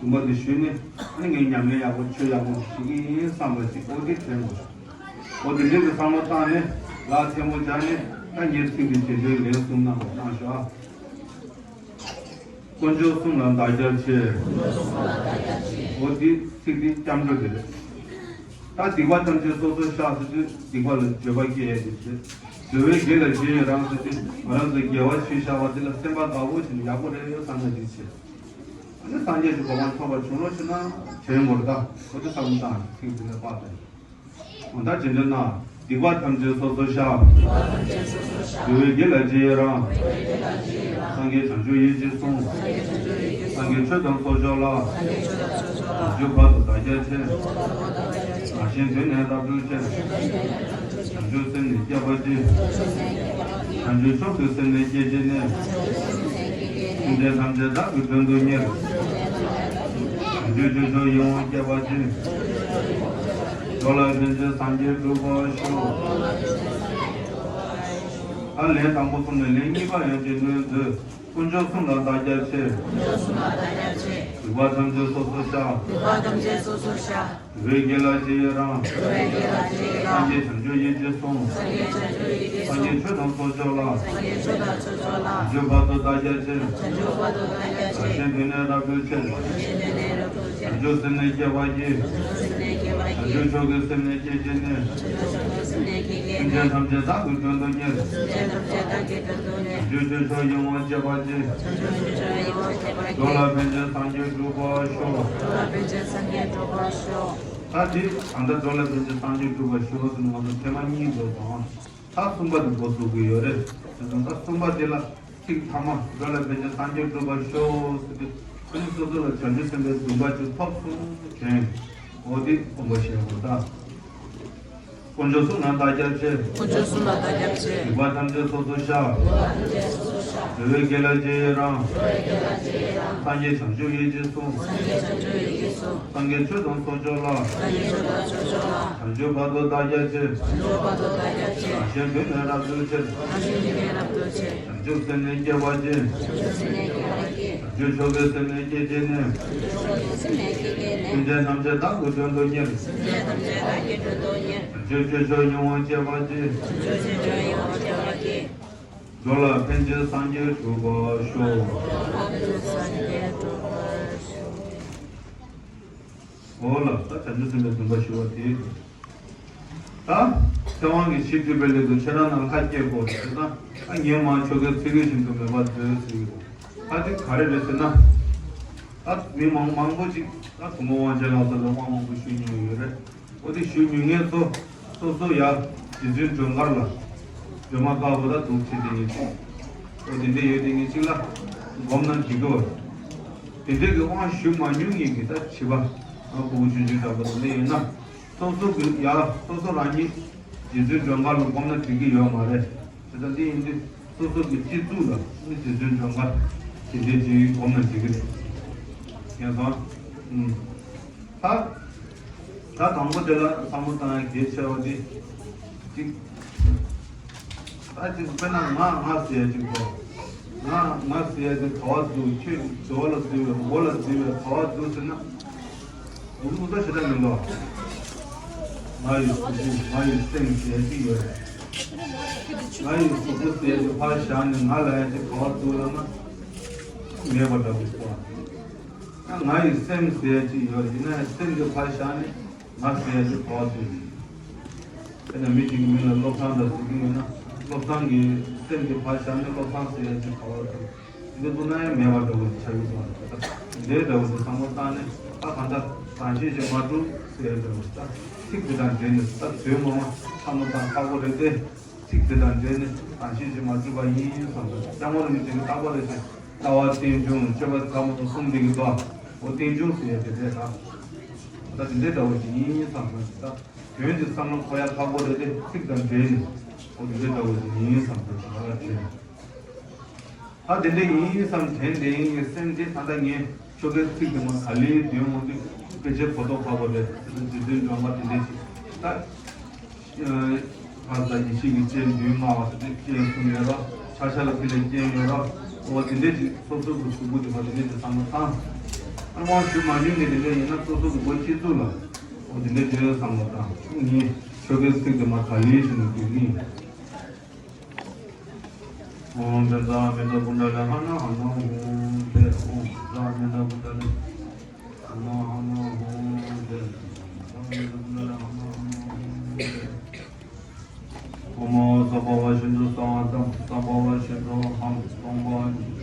སྡོམ་པ་འདི་ཞུས་ནས་ཨ་ནི་ངས་ཉམས་ལེན་ཡག་པོ་ཆོས་ཡག་པོ་ཞིག་བྱེད་ཀྱི་ཡིན་བསམ་པ་ཞིག་འོ་དེ་དྲན་དགོས། འོ་དེ་འདྲའི་གི་བསམ་བློ་བཏང་ནས་ལག་ཐལ་མོ་སྦྱར་ནས་ད་ངས་ཚིག་འདི་བྱེད་འདོད་ལན་གསུམ་གནང་བ་གནང་ཤོག་ཨ། དཀོན་མཆོག་གསུམ་ལ་བདག་རྒྱ་ཆེ། འོ་དེ་ཚིག་འདི་སྐྱབས་འགྲོ་དེ་རེད། ད་སྡིག་པ་ཐམས་ཅད་སོ་སོར་བཤགས་ཟེར་དུས་སྡིག་པ་ལ་འགྱོད་པ་སྐྱེ་ཡས་དེ་བྱེད། འགྲོ་བའི་དགེ་ལ་རྗེས་ཡི་རང་ཟེར་དུས་ང་རང་ཚོ་དགེ་བ་བྱས་བཞག་པ་དེ་ལ་སེམས་པ་དགའ་བོ་བྱས་ནས་ཡག་པོ་རེད་བསམ་ན་འགྲིག་བྱེད། ཨ་ནི་སངས་རྒྱས་ཀྱི་གོ་འཕང་ཐོབ་པ་བྱུང་རོགས་བྱེད་ན་དྲན་དགོས་རེད་ད། འོ་དེ་བསམ་བློ་བཏང་ནས་ཚིག་འདི་ལ་དཔག་སྟེ། འོ་ད་རྗེས་འདོན་ན། སྡིག་པ་ཐམས་ཅད་སོ་སོར་བཤགས། འགྲོ་བའི་དགེ་ལ་རྗེས་ཡི་རང་། སངས་རྒྱས་བྱང་ཆུབ་ཡིད་ཀྱིས་བཟུང་། སངས་རྒྱས་ཆོས་དང་ཚོགས་མཆོག་ལ། བྱང་ཆུབ་བར་དུ་བདག་རྒྱ་ཆེ། བདག་གཞན་དོན་ནི་རབ་བསྒྲུབ་ཕྱིར། བྱང་ཆུབ་སེམས་ནི་བསྐྱེད་པར་བགྱི། བྱང་ཆུབ་མཆོག་ཏུ་སེམས་ནི་བསྐྱེད་བགྱིས་ནས། སེམས་ཅན་ཐམས་ཅད་བདག་གིས་མགྲོན་དུ་གཉེར། བྱང་ཆུབ་སྤྱོད་མཆོག་ཡིད་འོང་བསྐྱེད་པར་བགྱི། འགྲོ་ལ་ཕན་ཕྱིར་སངས་རྒྱས་འགྲུབ་པར་ཤོག་ད་ལན་དང་པོ་གསུམ་ནས་ལན་གཉིས་པ་ཡང་རྗེས་འདོན་མཛོད། དཀོན་མཆོག་གསུམ་ལ་བདག་རྒྱ་ཆེ། དཀོན་མཆོག་གསུམ་ལ་བདག་རྒྱ་ཆེ། སྡིག་པ་ཐམས་ཅད་སོ་སོར་བཤགས། སྡིག་པ་ཐམས་ཅད་སོ་སོར་བཤགས། འགྲོ་བའི་དགེ་ལ་རྗེས་ཡི་རང་། འགྲོ་བའི་དགེ་ལ་རྗེས་ཡི་རང་། སངས་རྒྱས་བྱང་ཆུབ་ཡིད་ཀྱིས་བཟུང་། སངས་རྒྱས་བྱང་ཆུབ་ཡིད་ཀྱིས་བཟུང་། སངས་རྒྱས་ཆོས་དང་ཚོགས་མཆོག་ལ། སངས་རྒྱས་ཆོས་དང་ཚོགས་མཆོག་ལ། བྱང་ཆུབ་བར་དུ་བདག་རྒྱ་ཆེ། བྱང་ཆུབ་བར་དུ་བདག་རྒྱ་ཆེ། བདག་གཞན་དོན་ནི་རབ་བསྒྲུབ་ཕྱིར། བདག་གཞན་དོན་ནི་རབ་བསྒྲུབ་ཕྱིར། བྱང་ཆུབ་སེམས་ནི་བསྐྱེད་པར་བགྱི། བྱང་ཆུབ་སེམས་ནི་བསྐྱེད་པར་བགྱི། བྱང་ཆུབ་མཆོག་གི་སེམས་ནི་བསྐྱེད་བགྱིས་ནས། བྱང་ཆུབ་མཆོག་གི་སེམས་ནི་བསྐྱེད་བགྱིས་ནས། སེམས་ཅན་ཐམས་ཅད་བདག་གིས་མགྲོན་དུ་གཉེར། སེམས་ཅན་ཐམས་ཅད་བདག་གིས་མགྲོན་དུ་གཉེར། བྱང་ཆུབ་སྤྱོད་མཆོག་ཡིད་འོང་བསྐྱེད་པར་བགྱི། བྱང་ཆུབ་སྤྱོད་མཆོག་ཡིད་འོང་བསྐྱེད་པར་བགྱི། འགྲོ་ལ་ཕན་ཕྱིར་སངས་རྒྱས་འགྲུབ་པར་ཤོག་འགྲོ་ལ་ཕན་ཕྱིར་སངས་རྒྱས་འགྲུབ་པར་ཤོག་ད་འདི་ད་ལྟ་འགྲོ་ལ་ཕན་ཕྱིར་སངས་རྒྱས་འགྲུབ་པར་ཤོག་ཟེར་ནས་ང་ཚོ་ཐེངས་མ་གཉིས་འགྲོ་སོང་། ད་གསུམ་པ་དེ་འགོ་འཛུགས་ཀྱི་ཡོད་རེད། དེ་ཙང་ད་གསུམ་པ་དེ་ལ་ཚིག་ཐ་མ་འགྲོ་ལ་ཕན་ཕྱིར་སངས་རྒྱས་འགྲུབ་པར་ཤོག་ཟེར་ཏེ་ཨ་ནི་སོ་སོ་ལ་བྱང་ཆུབ་སེམས་དཔའི་སྡོམ་པ་ཅིག་ཐོབ་སོང་དྲན། འོ་དེ་དགོངས་པ་བཞེས་དགོས་ད། དཀོན་མཆོག་གསུམ་ལ་བདག་སྐྱབས་མཆི། དཀོན་མཆོག་གསུམ་ལ་བདག་སྐྱབས་མཆི། སྡིག་པ་ཐམས་ཅད་སོ་སོར་བཤགས། འགྲོ་བའི་དགེ་ལ་རྗེས་ཡི་རང་། སངས་རྒྱས་བྱང་ཆུབ་ཡིད་ཀྱིས་བཟུང་། སངས་རྒྱས་ཆོས་དང་ཚོགས་མཆོག་ལ། བྱང་ཆུབ་བར་དུ་བདག་སྐྱབས་མཆི། རང་གཞན་དོན་ནི་རབ་ཏུ་ཕྱིར། བྱང་ཆུབ་སེམས་ནི་བསྐྱེད་པར་བགྱི། བྱང་ཆུབ་མཆོག་གི་སེམས་ནི་བསྐྱེད་བགྱིས་ནས། སེམས་ཅན་ཐམས་ཅད་བདག་གིས་མགྲོན་དུ་གཉེར། བྱང་ཆུབ་སྤྱོད་མཆོག་མྱོང་བར་བྱེད་པར་བགྱི། འགྲོ་ལ་ཕན་ཕྱིར་སངས་རྒྱས་འགྲུབ་པར་ཤོག། འོ་ལགས། ད་བྱང་ཆུབ་སེམས་དཔའི་སྡོམ་པ་ཞུ་བ་དེ། ད་ཚེ་དབང་གིས་ཞི་བསྡུས་པའི་སླད་དུ་ཁྱེད་རང་རྣམས་ལྷ་བསྐྱེད་དགོས་ཟེར་ན། ད་ངས་མ་ཆོ་གའི་ཚིག་གི་བཞིན་དུ་མོས་པ་མཛོད་ཟེར་གྱི་འདུག། ད་དེ་ག་རེ་རེད་ཟེར་ན། ད་མི་མང་མང་པོ་ཅིག་ད་དུང་དབང་ཆེན་ལ་སོགས་པའི་དབང་མང་པོ་ཞུ་མྱོང་ཡོད་རེད། འོ་དེ་ཞུ་མྱོང་མཁན་ཚོ་སོ་སོ་ཡ་རྗེ་བཙུན་སྒྲོལ་དཀར་ལ་སྒྲོལ་མ་དཀར་པོ་ད་འདུག་བྱེད་དེ་ངེས་ཅིག། འོ་དེ་འདྲ་ཡོད་དེ་ངེས་ཅིག་ལ་སྒོམ་ན་འགྲིག་གི་བ། དེ་འདྲ་གི་དབང་ཞུ་མ་མྱོང་མཁན་གྱི་ད་བྱིས་པ་ཕྲུ་གུ་ཆུང་ཆུང་འདྲ་པོ་དེ་འདྲ་ཡོད་ན། སོ་སོ་གི་ཡ་སོ་སོ་རང་ཉིད་རྗེ་བཙུན་སྒྲོལ་དཀར་ལ་སྒོམ་ན་འགྲིག་གི་ཡོད་མ་རེད། དེ་ལྟ་འདི་ཡིན་དུས་སོ་སོ་གི་སྤྱི་གཙུག་ལ་ནི་རྗེ་བཙུན་སྒྲོལ་དཀར་དེ་འདྲའི་ཅིག་སྒོམ་ན་འགྲིག་གི་རེད། ཡིན་སོང་། ཨུམ། ད་ད་དང་པོ་དེ་ལ་བསམ་བློ་བཏང་ཡ་གལ་ཆེ་བ་འདི་གཅིག། ད་ཅིག་དཔེར་ན་ང་ང་ཟེར་ཡ་ཅིག་གོ། ང་ང་ཟེར་ཡ་ཅིག་ག་བ་འདུག། ཁྱོད་འདོད་ལ་འདུལ་བའི་འོ་ལ་འདུལ་བའི་ག་བ་འདུག་ཟེར་ན། འདུག་འདུག་ད་ཞེ་དྲག་མི་འདུག། ང་ཡི་གཟུགས་པོ་ང་ཡི་སེམས་ཟེར་ཡ་ཅིག་ཡོད་རེད། ང་ཡི་གཟུགས་པོ་ཟེར་ཡ་ཅིག་ཕར་བཞག་ནས་ང་ལ་ཡ་ཅིག་ག་བ་འདུག་ལབ་ན་མེད་པ་འདྲ་པོ་ཞིག་འདུག། ང་ཡི་སེམས་ཟེར་ཡ་ཅིག་ཡོད་རེད། ཡིན་ན་ཡང་སེམས་ཀྱི་ཕར་བཞག་ནས་ང་ཟེར་ཡ་ཅིག་ག་བ་འདུག། དཔེར་ན་མི་གཅིག་གི་མིང་ལ་བློ་བཟང་འདྲ་ཟེར་གྱི་ཡོད་ན། བློ་བཟང་གི་སེམས་ཀྱི་ཕར་བཞག་ནས་བློ་བཟང་ཟེར་ཡ་ཅིག་ག་བ་འདུག། འདི་འདུག་ན་ཡང་མེད་པ་འདྲ་བོ་ཞིག་ཆགས་ཀྱི་འདུག། འདི་འདྲ་བོ་ཞིག་བསམ་བློ་བཏང་ནས། ད་གང་ལྟར་རང་བཞིན་གྱིས་མ་གྲུབ་ཟེར་ཡ་འདྲ་བོ་ཞིག། ད་ཚིག་དེ་དང་འབྲེལ་ནས་ད་དོན་ངོ་མ་བསམ་བློ་བཏང་ཁག་པོ་རེད་དེ། ཚིག་དེ་དང་འབྲེལ་ནས་རང་བཞིན་གྱིས་མ་གྲུབ་པ་ཡིན་བསམ་ཚུལ་སྐྱབས་མགོན་རིན་པོ་ཆེ་གི་བརྟག་པ་རེད་ཟེར། ལྟ་བ་རྟེན་འབྱུང་སྤྱོད་པ་ཟབ་མོ་གསུམ་འདི་གི་དོ། འོ་རྟེན་འབྱུང་ཟེར་ཡ་དེ་རེད་ད། ད་དེ་འདྲའི་འདྲ་བོ་ཞིག་ཡིན་བསམ་ཚུལ་ད། དོན་དེ་བསམ་བློ་འཁོར་ཡ་ཁག་པོ་རེད་དེ། ཚིག་དང་འབྲེལ་ནས་འོ་དེ་འདྲའི་འདྲ་བོ་ཞིག་ཡིན་བསམ་ཚུལ་ད་དྲན། ད་དེ་འདྲ་ཡིན་བསམ་དྲན་དེ་ཡིན་ངའི་སེམས་དེ་ད་ལྟ་ངས་ཆོ་གའི་ཚིག་དེ་མ་ག་ལེར་འདོན་འོང་དུས་སྐད་ཆའི་གོ་རྟོགས་ཁག་པོ་རེད། རྗེ་བཙུན་སྒྲོལ་མ་དེ་འདྲ་ཞིག་ད། ཨ་ད་ཡེ་ཤེས་ཀྱི་སྤྱན་བདུན་མངའ་བ་དེ་སྤྱན་གསུམ་ཡོད་རོགས། ཆ་ཤས་ལ་ཕི་ལ་སྤྱན་ཡོད་རོགས། འོ་དེ་འདྲ་ཞིག་སོ་སོ་གི་གཟུགས་པོ་དེ་མ་དེ་འདྲ་ཞིག་བསམ་བློ་བཏང་། ཨ་དབང་ཞུ་མ་མྱོང་ནས་དེ་འདྲ་ཡིན་ན་སོ་སོ་གི་མགོ་སྤྱི་གཙུག་ལ་འོ་དེ་འདྲ་བྱོས་བསམ་བློ་བཏང་། ངས་ཆོ་གའི་ཚིག་དེ་མ་ག་ལེར་ཞིག་ནས་འདོན་གྱི་ཡིན། ཨོཾ་བཛྲ་མི་ཏྲ་ཀུན་ཏྲ་ལེ་ཧ་ན་ཧ་ན་ཧཱུྃ་ཕཊ། ཨོཾ་བཛྲ་མི་ཏྲ་ཀུན་ཏྲ་ལེ་ཧ་ན་ཧ་ན་ཧཱུྃ་ཕཊ། བཛྲ་མི་ཏྲ་ཀུན་ཏྲ་ལེ་ཧ་ན་ཧ་ན་ཧཱུྃ་ཕཊ། ཨོཾ་ས་བྷཱ་ཝ་ཤིན་ཏུ་སརྦ་ཛཾ། ས་བྷཱ་ཝ་ཤིན་ཏུ་ཧཾ། སྟོང་པ་ཉིད།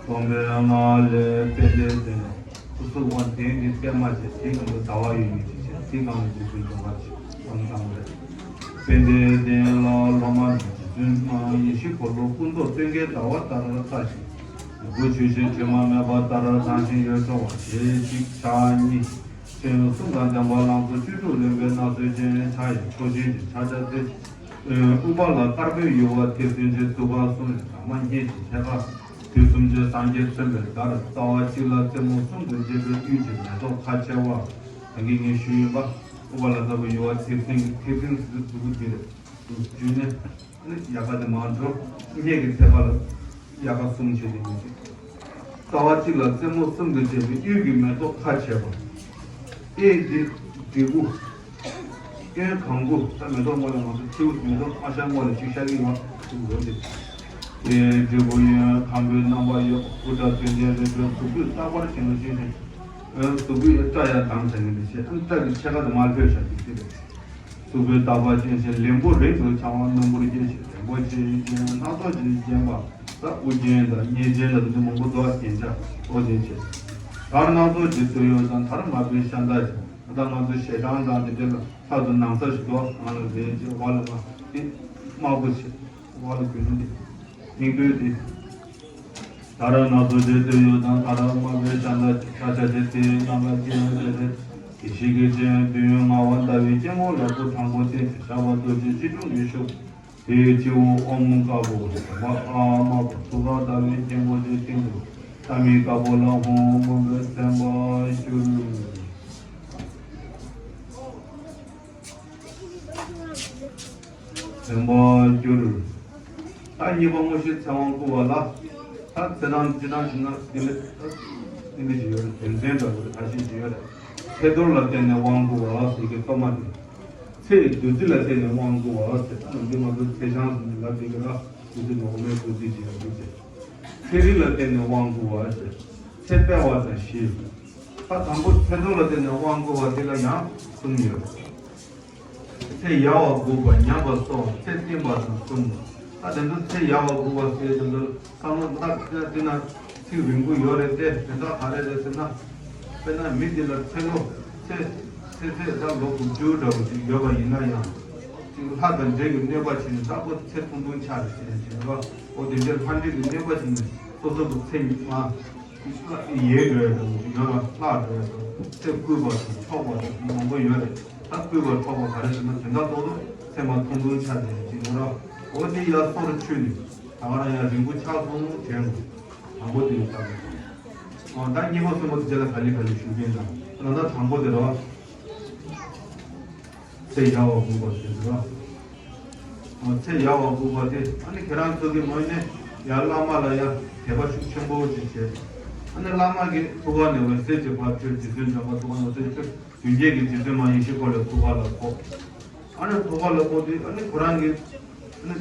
སྟོང་པའི་ངང་ལས་དཔལ་ལྡན་འདས་ལ་སྐུ་གཟུགས་དབང་ལྡན་གྱི་པད་མ་ཅན་དེའི་སྒང་དུ་ཟླ་བ་ཡོད་མཁན་ཅིག་བྱས། དེའི་སྒང་ལ་རྗེ་བཙུན་སྒྲོལ་དཀར་ཅིག་བསམ་བཏང་བ་རེད། དཔལ་ལྡན་འདས་ལ་སློབ་མ་རྗེ་བཙུན་ཡེ་ཤེས་འཁོར་ལོ་སྐུ་མདོག་སྟོན་ཀའི་ཟླ་བ་ལྟར་ལྟ་ཞིང་། ནོར་བུ་ཆུ་ཤིང་དྲི་མ་མེད་པ་ལྟར་དྭངས་ཤིང་ཡུལ་འཕྲོ་བ་ཞལ་གཅིག་ཕྱག་གཉིས། སྤྱན་གསུམ་དང་ལྡན་པ་ལང་ཚོ་བཅུ་དྲུག་ལོན་པའི་སྣ་ཚོགས་ཅན། ཕྱག་གཡས་ཁྲོ་ཆུ་ཡི་ཕྱག་རྒྱ་མཛད། དབུ་བ་ལ་དཀར་པོའི་ཡུ་བ་ཐིག་སུན་འབྱིན། ཐུགས་ཀར་གསུམ་ལས་འདབ་མ་སྙེད་ཅིག་ཐད་ཀར། དུས་གསུམ་གྱི་སངས་རྒྱས་མཚོན་པའི་བརྡར། རྩ་བ་གཅིག་ལ་རྩེ་མོ་གསུམ་དུ་འབྱེད་པའི་དབུས་ཀྱི་མེ་ཏོག་ཁ་ཕྱེ་བ། ད་གིན་ངས་ཞུས་ཡིན་པ། དབུ་བ་ལ་དཀར་པོའི་ཡུ་བ་ཐིག་སུན་ཐིག་སུན་ཟེར་དུས་གཟུགས་པོ་འདི་རེད། འདུག་བརྒྱུད་ནས་ཨ་ནི་ཡལ་ག་དེ་མར་འགྲོ། སྙེད་ཀྱི་ཐད་ཀ་ལ་ཡལ་ག་གསུམ་བྱས་ཏེ་ཡོད་ཅིག། རྩ་བ་གཅིག་ལ་རྩེ་མོ་གསུམ་དུ་འབྱེད་པའི་དབུས་ཀྱི་མེ་ཏོག་ཁ་ཕྱེ་བ། ཨེ་འདི་འདི་གུ། གཡོན་གང་གུ། ད་མེ་ཏོག་སྔོན་ལ་ང་ཚོ་ཁྱེའུ་མེ་ཏོག་ཨ་ཞང་སྔོན་ལ་ཅིག་ཤར་གྱི་ཡོད་པ་ཅིག་འགྲོ་འདི། ཨེ་འདི་གུ་གཡོན་གང་གུའི་རྣམ་པ་ཡོད། སྐུ་འདྲ་དོན་ལྡན་རིགས་པའི་གཟུགས་པོས་རྟག་པར་བཞེངས་ཤིང་ཞིང་། ཨེ་གཟུགས་པོས་སྐྲ་ཡང་མདངས་བྱ་ངེས་པའི་ཕྱིར། ཨ་ནི་སྐྲ་གི་ཕྱེད་ཀ་དེ་མར་ལྷོད་བཞག་གི་ཅི་རེད། གཟུགས་པོས་རྟག་པར་བཞེངས་ཤིང་ལན་བུ་རིང་དུ་འཕྱང་བ། སྣུམ་པོར་སྐྱེས་ཤིང་རིང་པོ་ཆེ་ཡིན་ཅིང་སྣ་ཚོགས་ཀྱིས་བརྒྱན་པ། ད་དབུ་རྒྱན་དང་སྙེ་རྒྱན་དང་དེ་ཚོ་མང་པོ་འདུག། རྒྱན་ཆ་ཨོ་རྒྱན་ཆེ། དར་སྣ་ཚོགས་ཀྱི་སྟོད་གཡོགས་དང་དར་དམར་པོའི་ཤ་མདའ་ཅན། ད་ང་ཚོ་ཞལ་གྲངས་དང་དེ་འདྲ་ལ་ལྷག་ཏུ་ན་བཟའ་ཞིག་འདུག། ང་ལ་རེད་ཅེས་བ་ལ་ང་དེ་དམར་པོ་ཆེ་བ་ལ་གྱོན་ནི་དེ་སྙིང་པོའི་དེ། དར་སྣ་ཚོགས་ཀྱི་སྟོད་གཡོགས་དང་དར་དམར་པོའི་ཤ་མདའ་ཅན། ད་ཆ་དེ་དེའི་རྣམ་པ་ཅན་དེ་རེད། ཡེ་ཤེས་ཀྱི་སྤྱན་དུས་ཡུན་ལྔ་བ་ཟླ་བའི་སྐྱེ་དངོས་ལ་སྐུ་དྲང་པོ་བསྟན་ཏེ་ཞགས་པ་རྡོ་རྗེ་སྐྱིལ་ཀྲུང་གིས་བཞུགས། དེའི་སྤྱི་བོ་ཨོཾ་དཀར་པོ་ཨ་མ་པ་ཐུགས་ཀར་ཟླ་བའི་སྐྱེ་དངོས་ཀྱི་སྟེང་དུ་ཟླ་མིག་དཀར་པོ་ལ་ཧཱུྃ་ཨོཾ་མ་པ་མཚན་པར་གྱུར། མཚན་པར་གྱུར། ད་གཉིས་པ་དངོས་གཞིའི་ཚེ་དབང་བསྐུར་བ་ལ། ད་ཚེ་དང་སྤྱི་དང་ཞིག་ན་འདི་ལས་འདི་འདྲ་ཞིག་ཡོད་རེད། དོན་ཚན་འདྲ་བོ་རེད། ད་ཞིག་ཞིག་ཡོད་རེད། ཚེ་རྡོར་ལ་བརྟེན་ནས་དབང་བསྐུར་བ་ཟེར་གྱི་གཏོར་མ་དེ། ཚེ་བདུད་རྩི་ལ་བརྟེན་ནས་དབང་བསྐུར་བ་ཟེར། ད་ནམ་རྒྱུན་ང་ཚོ་ཚེ་ཆང་ཟེར་ནས་ལབ་བསྡད་ཀྱི་ར། བདུད་རྩི་ནོར་མའི་བདུད་རྩི་ཞེས་ཡང་འདུག་ཅེས། ཚེ་རིལ་ལ་བརྟེན་ནས་དབང་བསྐུར་བ་ཟེར། ཚེ་སྤེལ་བ་དང་བཞི། ད་དང་པོ་ཚེ་རྡོར་ལ་བརྟེན་ནས་དབང་བསྐུར་བ་དེ་ལ་ཡང་གསུམ་ཡོད། ཚེ་ཡལ་བ་དགུག་པ་ཉམས་པ་གསོ་བ་ཚེ་བརྟན་པ་དང་གསུམ། ད་དེ་ཚོ་ཚེ་ཡལ་བ་དགུག་པ་ཟེར་དེ་ཚོ་བསམ་བློ་བཏང་དེ་ན་ཚིག་རིང་པོ་ཡོད་རེད་དེ། དོན་དག་ག་རེ་རེད་ཟེར་ན། དཔེར་ན་མི་དེ་ལ་ཚེ་ལོ་ཚེ་ཚེ་ཚེ་ད་ལོ་དགུ་བཅུ་འདྲ་བོ་ཅིག་ཡོད་པ་ཡིན་ན་ཡང་། ཅིག་ལྷ་དང་འདྲེ་གི་གནོད་པ་བྱས་ནས་ད་ཁོ་ཚེ་ཐུང་ཐུང་ཆགས་རེད་ཟེར་ནས་བྱས་ན། འོ་དེ་འདྲའི་ལྷ་འདྲེ་གི་གནོད་པ་བྱས་ནས་སོ་སོ་གི་ཚེ་མ་ཡལ་འགྲོ་ཡ་དང་ཡོད་པ་ལྷག་འགྲོ་ཡ་དང་ཚེ་བརྐུས་པ་དང་འཕྲོག་པ་དང་མང་པོ་ཡོད་རེད། ད་བརྐུས་པ་འཕྲོག་པ་ག་རེ་ཟེར་ན་དོན་དག་ཏོག་ཏོག་ཚེ་མ་ཐུང་ཐུང་ཆགས་ནས་ཅིག་ཡོད་ར། འོ་དེ་ཡ་སོར་ཆུད་ནས་ད་ག་རང་ཡ་རིང་པོ་ཆགས་སོང་དྲན་དགོས། དང་པོ་དེ་ཡིན་ཙང་། ཨོ་ད་གཉིས་པ་གསུམ་པ་དེ་རྗེས་ལ་ག་ལེ་ག་ལེ་ཞུ་མཁན་དང་ད་ལྟ་དང་པོ་དེ་རེད་བ། ཚེ་ཡལ་བ་དགུག་པ་ཟེར་གྱི་རེད་བ། ཨོ་ཚེ་ཡལ་བ་དགུག་པ་དེ་ཨ་ནི་ཁྱེད་རང་ཚོ་གི་ངོས་ནས་ཡར་བླ་མ་ལ་ཡ་དད་པ་ཤུགས་ཆེན་པོ་ཅིག་བྱས། ཨ་ནི་བླ་མ་གི་ཐུགས་ཀ་ནས་འོད་ཟེར་གྱི་ཕར་འཕྲོས། རྗེ་བཙུན་འཇམ་དཔལ་ཐུགས་ཀ་ནས་འོད་ཟེར་འཕྲོས། མདུན་བསྐྱེད་ཀྱི་རྗེ་བཙུན་མ་ཡེ་ཤེས་འཁོར་ལོའི་ཐུགས་ཀ་ལ་ཕོག་ཨ་ནི་ཐུགས་ཀ་ལ་ཕོག་དུས་ཨ་ནི་ཁོ་རང་གི་ཨ་ནི་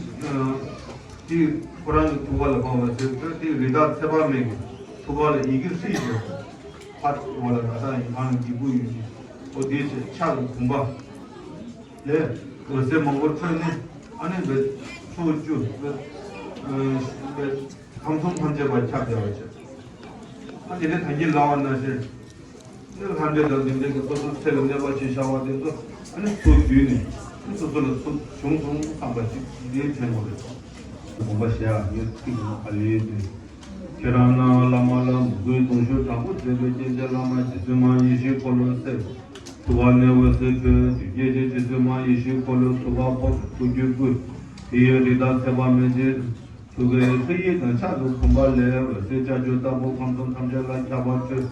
དེ་ཁོ་རང་གི་ཐུགས་ཀ་ལ་ཕོག་པ་ཟེར་དུས་དེ་རི་དྭགས་ཚེ་དཔག་མེད་ཀྱི་ཐུགས་ཀ་ལ་ཡི་གེ་ཧྲཱིཿ་ཟེར་ཕར་འོག་ལ་ད་ལྟ་ཡི་གེ་ནང་ལ་གི་བུ་ཡོད་ཀྱི་འོ་དེའི་ཕྱག་གི་བུམ་པ་ལས་འོད་ཟེར་མང་པོ་འཕྲོས་ནས་ཨ་ནི་འདི་ཕྱོགས་བཅུ་འདི་འདི་ཁམས་གསུམ་ཐམས་ཅད་པ་ཁྱབ་བརྒྱ་བ་བྱས། ཨ་དེ་ནས་ད་གིན་ལབ་པ་ནང་བཞིན། ནི་ལྷ་འདྲེ་དང་འདི་འདྲའི་གི་སོ་སོ་ཚེ་ལ་གནོད་པ་བྱེད་བྱ་བ་དེ་ཚོ་ཨ་ནི་ཚུར་བསྡུས་ནས་ཨ་ནི་སོ་སོ་ལ་ཚུར་བྱུང་སོང་བསམ་པ་ཞིག་འདིའི་དྲན་དགོས་རེད། དགོངས་པ་བཞེས་ཨ་ངས་ཚིག་ངོ་ཨ་ལེ་དེ། ཁྱེད་རང་རྣམས་བླ་མ་ལ་མོས་གུས་གདུང་ཤུགས་དྲག་པོ་མཛད་པའི་རྐྱེན་གྱིས་བླ་མ་རྗེ་བཙུན་མ་ཡེ་ཤེས་འཁོར་ལོའི་སྲས་ཐུགས་ཀ་ནས་འོད་ཟེར་འཕྲོས། མདུན་བསྐྱེད་ཀྱི་རྗེ་བཙུན་མ་ཡེ་ཤེས་འཁོར་ལོའི་ཐུགས་ཀ་ཕོག་ཐུགས་རྒྱུད་བསྐུལ། དེ་ཡི་རི་དྭགས་ཚེ་དཔག་མེད་ཀྱི། ཐུགས་ཀའི་ཧྲཱིཿཡིག་དང་ཕྱག་ཏུ་བུམ་པ་ལས་འོད་ཟེར་ལྕགས་ཀྱུ་ལྟ་བུ་ཁམས་གསུམ་ཐམས་ཅད་ལ་ཁྱབ་པར་འཕྲོས།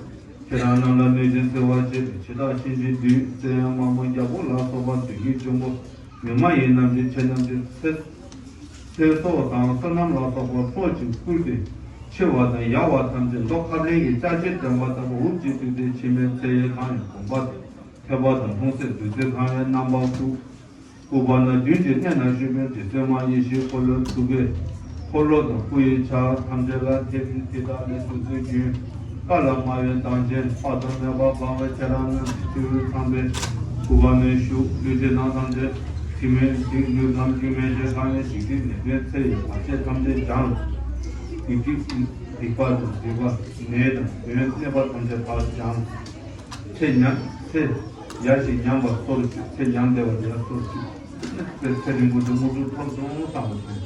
ཁྱེད་རང་རྣམས་ལ་གནོད་སྦྱིན་འཚེ་བ་ཆེ་བའི་འཆི་བདག་གཤིན་རྗེ་བདུད་བཙན་དམར་མོ་རྒྱལ་པོ་ལ་སོགས་པ་བདུད་ཀྱི་འབྱུང་པོ་མི་མ་ཡིན་རྣམས་ཀྱི་ཆེ་རྣམས་ཀྱི་ཚེ་ཚེ་སྲོག་དང་བསོད་ནམས་ལ་སོགས་པ་ཕོག་ཅིང་བསྐུལ་ཏེ་འཆི་བ་དང་ཡལ་བ་ཐམས་ཅད་མདོ་ཁ་ལེན་གྱི་ལྕགས་ཀྱུས་འདྲེན་པ་ལྟ་བུ་འུབ་ཀྱིས་བཏུལ་ཏེ་འཆི་མེད་ཚེ་ཡི་གང་ཡང་དགོངས་པ་དང་ཐོས་པ་དང་ལྷུང་བཟེད་བདུད་རྩི་གང་ཡང་རྣམ་པར་བཀུག་བཀུག་པ་ན་མདུན་གྱི་གནས་ན་བཞུགས་པའི་རྗེ་བཙུན་མ་ཡེ་ཤེས་འཁོར་ལོའི་ཐུགས་ཀའི་འཁོར་ལོ་དང་སྐུ་ཡི་ཆ་ཐམས་ཅད་ལ་ཐིམ། དེ་དག་ལས་བདུད་རྩིའི་རྒྱུན་བཀའ་ལ་སྨྲ་བའི་གདངས་ཅན་དཔག་ཏུ་མེད་པ་སྤངས་པའི་ཁྱེད་རང་རྣམས་ཀྱི་ཐུགས་ཚངས་པའི་སྐུ་ག་ནས་ཞུགས། ལུས་ཀྱི་ནང་ཐམས་ཅད་དྲི་མེད་ཐིག་ནུས་ཙམ་རྒྱུན་མེད་ཅིང་གང་ཡང་འཇིག་རྟེན་ནད་གདོན་ཚེ་ཡི་བར་ཆད་ཐམས་ཅད་སྦྱངས། སྡིག་སྒྲིབ་སྡིག་པ་དང་སྒྲིབ་པ་ནད་དང་གདོན་གནོད་པ་ཐམས་ཅད་ཕར་སྦྱངས། ཚེ་ཉམས་ཚེ་ཡལ་ཞིང་ཉམས་པ་སོར་ཆུད། ཚེ་ཉམས་བསྡད་པ་དེ་ཡང་སོར་ཆུད། ཚེ་ཚེ་རིང་པོ་དེ་དངོས་གྲུབ་ཐོབ་སོང་བསམ་པ་བྱུང་།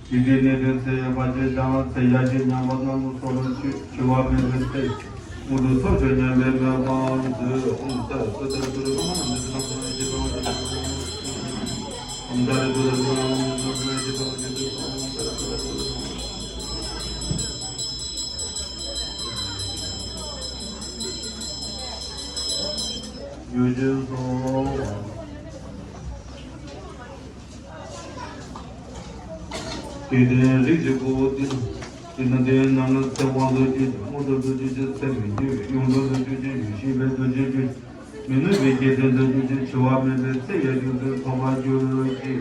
འཇིག་རྟེན་གནད་དོན་ཚེ་ཡི་བར་ཆད་སྦྱངས། ཚེ་ཡལ་ཞིང་ཉམས་པ་རྣམས་སོར་ཆུད། འཆི་བ་མེད་པའི་ཚེ་དངོས་གྲུབ་ཐོབ་ཕྱིར་སྙམ་པའི་མོས་པ་མཛོད། ཨོཾ་ཏདྱ་ཐཱ། ཡུལ་ཅན་སོགས། དེ་ལྟར་རིགས་ཀྱི་བུ་དེ་དེ་ན་དེ་རྣམས་ལ་ཚེ་དབང་དུ་བསྐྱེད་ཅིང་དངོས་གྲུབ་ཏུ་གྱུར་ཅིང་ཚེ་མི་འཆི་བའི་ཡོངས་གྲུབ་ཏུ་གྱུར་ཅིང་ཡེ་ཤེས་པའི་རྡོ་རྗེ་སྤྲུལ་མི་ནུབ་པའི་རྒྱལ་མཚན་དུ་གྱུར་ཅིང་འཆི་བ་མེད་པའི་ཚེ་ཡི་རྒྱུ་མཚན་ཐོབ་པར་གྱུར་ཅིག་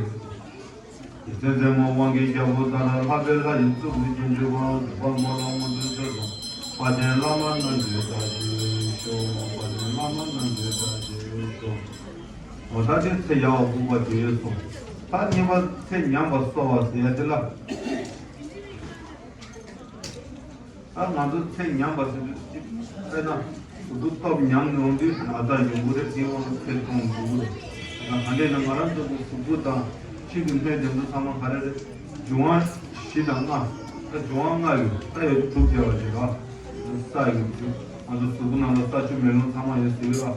རྗེ་བཙུན་རྩེ་མོ་དབང་གི་རྒྱལ་པོ་ལྟར་ལྷག་པའི་ལྷ་ཡི་གཙུག་ལུས་ཀྱི་འཇུག་པ་འཇུག་པ་མོ་ལ་མངོན་དུ་གྱུར་ཅིང་དཔལ་ལྡན་བླ་མ་རྣམས་ཀྱི་བདག་ཅེས་ཤོག་དཔལ་ལྡན་བླ་མ་རྣམས་ཀྱི་བདག་ཅེས་ཤོག་འོ་ད་དེ་ཚེ་ཡལ་བ་འགུགས་པ་དེ་ཡོད་སོང་། ད་གཉིས་པ་ཚེ་ཉམས་པ་གསོ་བ་ཟེར་ཡ་དེ་ལ། ད་ང་ཚོ་ཚེ་ཉམས་པ་ཟེར་དུས་གཅིག་དཔེར་ན་གཟུགས་པོ་སྟོབས་ཉམས་ཡོང་དུས་ན་ཚ་ཡོང་གི་རེད། དེའི་དབང་གིས་ཚེ་ཐུང་འགྲོ་གི་རེད། ད་ག་འདྲས་ན་ང་རང་ཚོ་གི་གཟུགས་པོ་དང་ཕྱི་གི་སྣོད་དེ་ཚོ་ཚང་མ་ག་རེ་རེད། འབྱུང་བ་བཞི་དང་ལྔ། ད་འབྱུང་བ་ལྔ་ཡོད། ད་ཡོད་དུས་དྲུག་བྱས་པ་ཞིག་ལ། ས་ཡི་འབྱུང་ང་ཚོ་གཟུགས་པོ་ནང་ལ་ས་ཆུ་མེ་རླུང་ཚང་མ་ཡོད་ཟེར་གི་རེད།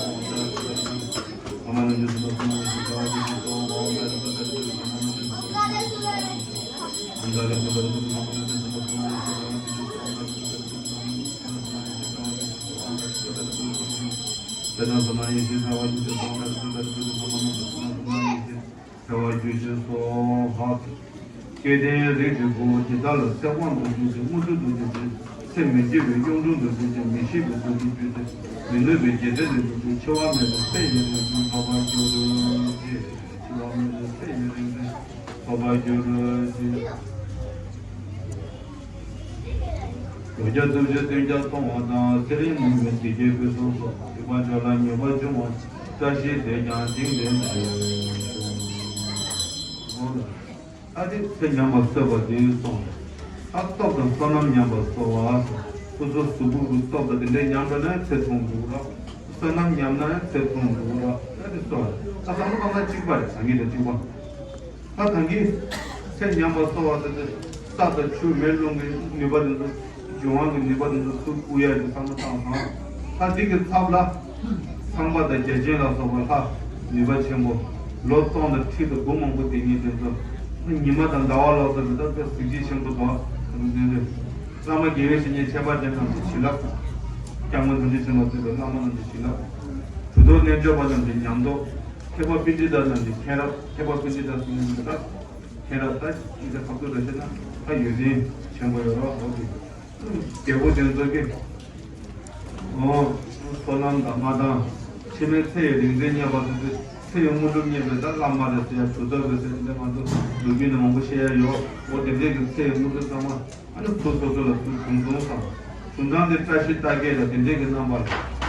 ཐལ་བ་རྒྱུ་ཞིང་སོ་ཧ། སྐལ་ལྡན་རིགས་ཀྱི་བུ་ཇི་ལྟར་ལ་ཚེ་དབང་དུ་གྱུར་ཅིང་དངོས་གྲུབ་ཏུ་གྱུར་ཅིང་ཚེ་མི་འཆི་བའི་གཡུང་དྲུང་དུ་གྱུར་ཅིང་མི་ཤིགས་པའི་གཟུགས་སུ་གྱུར་ཅིང་མི་ནུབ་པའི་རྒྱལ་མཚན་ལ་གྱུར་ཅིང་འཆི་བ་མེད་པའི་ཚེ་ཡུན་རིང་ཞིང་ཐོབ་པར་གྱུར་ཅིག་འཆི་བ་མེད་པའི་ཚེ་ཡུན་རིང་ཞིང་ཐོབ་པར་གྱུར་ཅིག་ལོ་བརྒྱ་སྟོང་བརྒྱ་སྟོང་བརྒྱ་མཐོང་བ་དང་ཚེ་རིང་མུན་པའི་འཇིགས་བརྒྱད་ཕུན་སུམ་ཚོགས་སྡིག་པ་སྦྱོར་ལ་ཉེས་པ་འབྱུང་བ་བཀྲ་ཤིས་དེས་ཀྱང་དེང་འདིར་ཐལ། ད་དེ་ཚེ་ཉམས་པ་གསོས་པ་དེ་སོང་། ད་སྟོབས་དང་བསོད་ནམས་ཉམས་པ་གསོ་བ་སོང་། སོ་སོ་གཟུགས་པོ་གི་སྟོབས་དང་དེ་འདྲའི་ཉམས་པ་ན་ཚེ་ཐུང་འགྲོ་ར། བསོད་ནམས་ཉམས་ན་ཚེ་ཐུང་འགྲོ་ར། ད་དེ་སོང་། ད་བསམ་བློ་བཏང་ན་གཅིག་པ་རེད། ད་གིན་དང་གཅིག་པ། ད་གང་གིས་ཚེ་ཉམས་པ་གསོ་བ་དེ་ཚེ་ས་དང་ཆུ་མེ་རླུང་གི་ནུས་པ་དེ་ཚོ་འབྱུང་བ་གི་ནུས་པ་དེ་ཚོ་ཚུར་བསྐུར་ཡ་ཡི་བསམ་བློ་བཏང་ཙང་། ད་འདི་གི་ཚབ་ལ་ཚངས་པ་དང་བརྒྱ་བྱིན་ལ་སོགས་པ་ལྷ་ནུས་པ་ཆེན་པོ་ལོ་སྟོང་དང་ཁྲི་དང་དགུ་མང་པོ་དེ་ཉིད་དེ་ཚོ་ཉི་མ་དང་ཟླ་བ་ལ་སོགས་པའི་ད་དཔེ་གཟི་བརྗིད་ཆེན་པོ་དང་དེ་ཚོ་བླ་མ་དགེ་བའི་བཤེས་གཉེན་ཁྱད་པར་ཅན་རྣམས་ཀྱི་བྱིན་རླབས། སྐྱབས་མགོན་རིན་པོ་ཆེ་མ་གཙོས་པའི་བླ་མ་རྣམས་ཀྱི་བྱིན་རླབས། གྲུབ་ཐོབ་རྣལ་འབྱོར་པ་རྣམས་ཀྱི་ཉམས་རྟོགས། མཁས་པ་པཎྜི་ཏ་རྣམས་ཀྱི་མཁྱེན་རབ། མཁས་པ་པཎྜི་ཏ་གསུམ་གྱི་རབ། མཁྱེན་རབ་ད་ཅི་ཟེར་ཁ་ཐུག་རེ་བཤད་ན་ད་ཡོན་ཏན་ཆེན་པོ་ཡོད་རོགས་འོ་དེ། རྒྱལ་པོ་དེ་ཚོ་གི་ཨོ་བསོད་ནམས་དང་མ་དང་ཕྱི་མའི་ཚེ་ཡི་རིག་འཛིན་རྙེད་པ་དེ་ཚོ་ཚེ་ཡི་དངོས་གྲུབ་རྙེད་པའི་ད་བླ་མ་རེད་ཟེར་ཡ་གྲུབ་ཐོབ་རེད་ཟེར་འདི་ང་ཚོ་ལོ་རྒྱུས་ནང་མང་པོ་བཤད་ཡ་ཡོད། འོ་དེ་འདྲས་ཀྱི་ཚེ་ཡི་དངོས་གྲུབ་ཚང་མ། ཨ་ནི་ཚུར་སོ་སོ་ལ་ཚུར་བྱུང་སོང་ཙང་། བྱུང་ཙང་དེ་བཀྲ་ཤིས་རྟགས་བརྒྱད་ལ་དེ་འདྲས་ཀྱི་རྣམ་པ་ལ།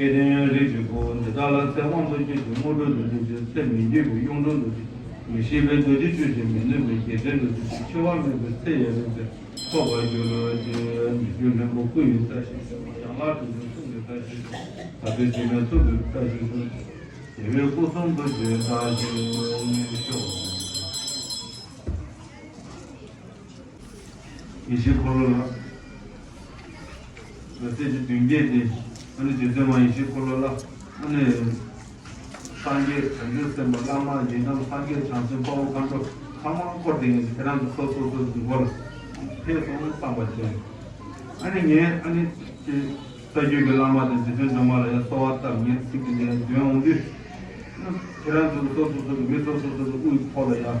སྐལ་ལྡན་རིགས་ཀྱི་བུ། འདི་དག་ལ་ཚེ་དབང་དུ་བསྐྱེད་ཅིང་དངོས་གྲུབ་ཏུ་འགྲུབ་ཅིང་ཚེ་མི་འགྱུར་བའི་གཡུང་དྲུང་དུ་འགྲུབ་ཅིང་མི་ཤིགས་པའི་རྡོ་རྗེ་བཅུ་ཞིག་མི་ནུབ་པའི་རྒྱལ་ཕྲན་དུ་འགྲུབ་ཅིང་འཆི་བ་མེད་པའི་ཚེ་ཡུན་རིང་དུ་འཚོ་བར་འགྱུར་རོ་ཞེས་མི་འགྱུར་ལྷུན་པོ་སྐུ་ཡི་རྩལ་ཞིག་ཞུ། ཡན་ལག་དྲུག་ཅུའི་གསུང་གི་རྩལ་ཞིག་ཞུ། ད་ལྟའི་དྲི་མེད་ཐུགས་ཀྱི་རྩལ་ཞིག་ཞུ། རྒྱལ་བའི་སྐུ་གསུང་ཐུགས་ཀྱི་རྩལ་ཞིག་ཞུ། ཡེ་ཤེས་འཁོར་ལོ་ལ། ལ་རྩེ་གཅིག་མདུན་བསྐྱེད་དེ། ཨ་ནི་རྗེ་བཙུན་མ་ཡེ་ཤེས་འཁོར་ལོ་ལ། ཨ་ནི། སངས་རྒྱས་བྱང་ཆུབ་སེམས་དཔའ་བླ་མ་ཡི་དམ་སངས་རྒྱས་བྱང་སེམས་དཔའ་བོ་མཁའ་འགྲོ་ཚང་མ་བསྐོར་ཏེ་ངས་ཁྱེད་རང་ཚོ་སོ་སོ་སོ་སོའི་མགོ་ལ་ཕེབས་སོང་བསམ་པ་བྱས། ཨ་ནི་ངས་ཨ་ནི་ཅི་ས་རྒྱུད་ཀྱི་བླ་མ་དང་རྗེ་བཙུན་སྒྲོལ་མ་ལ་ཡང་གསོལ་བ་བཏབ། ངས་ཚིག་འདི་འདྲ་འདོན་འོང་དུས། ཁྱེད་རང་ཚོ་སོ་སོ་སོ་སོའི་མི་སོ་སོ་སོ་སོའི་དབུའི་ཐོག་ལ་ཡང་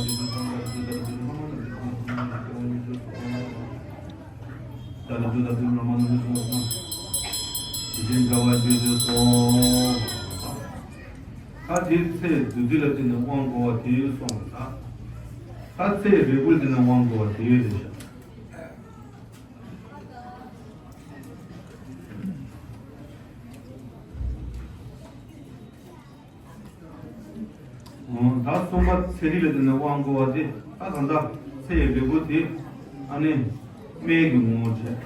ད་དེ་ཚེ་བདུད་རྩི་ལ་བརྟེན་ནས་དབང་བསྐུར་བ་དེ་སོང་ལ། ད་ཚེ་རིལ་བུ་ལ་བརྟེན་ནས་དབང་བསྐུར་བ་དེ་རེད་ཤག་ད་གསུམ་པ་ཚེ་རིལ་ལ་བརྟེན་ནས་དབང་བསྐུར་བ་དེ། ད་གང་ལྟར་ཚེ་ཡི་རིལ་བུ་དེ་ཨ་ནི་སྨན་གྱི་ངོ་བོར་བྱས།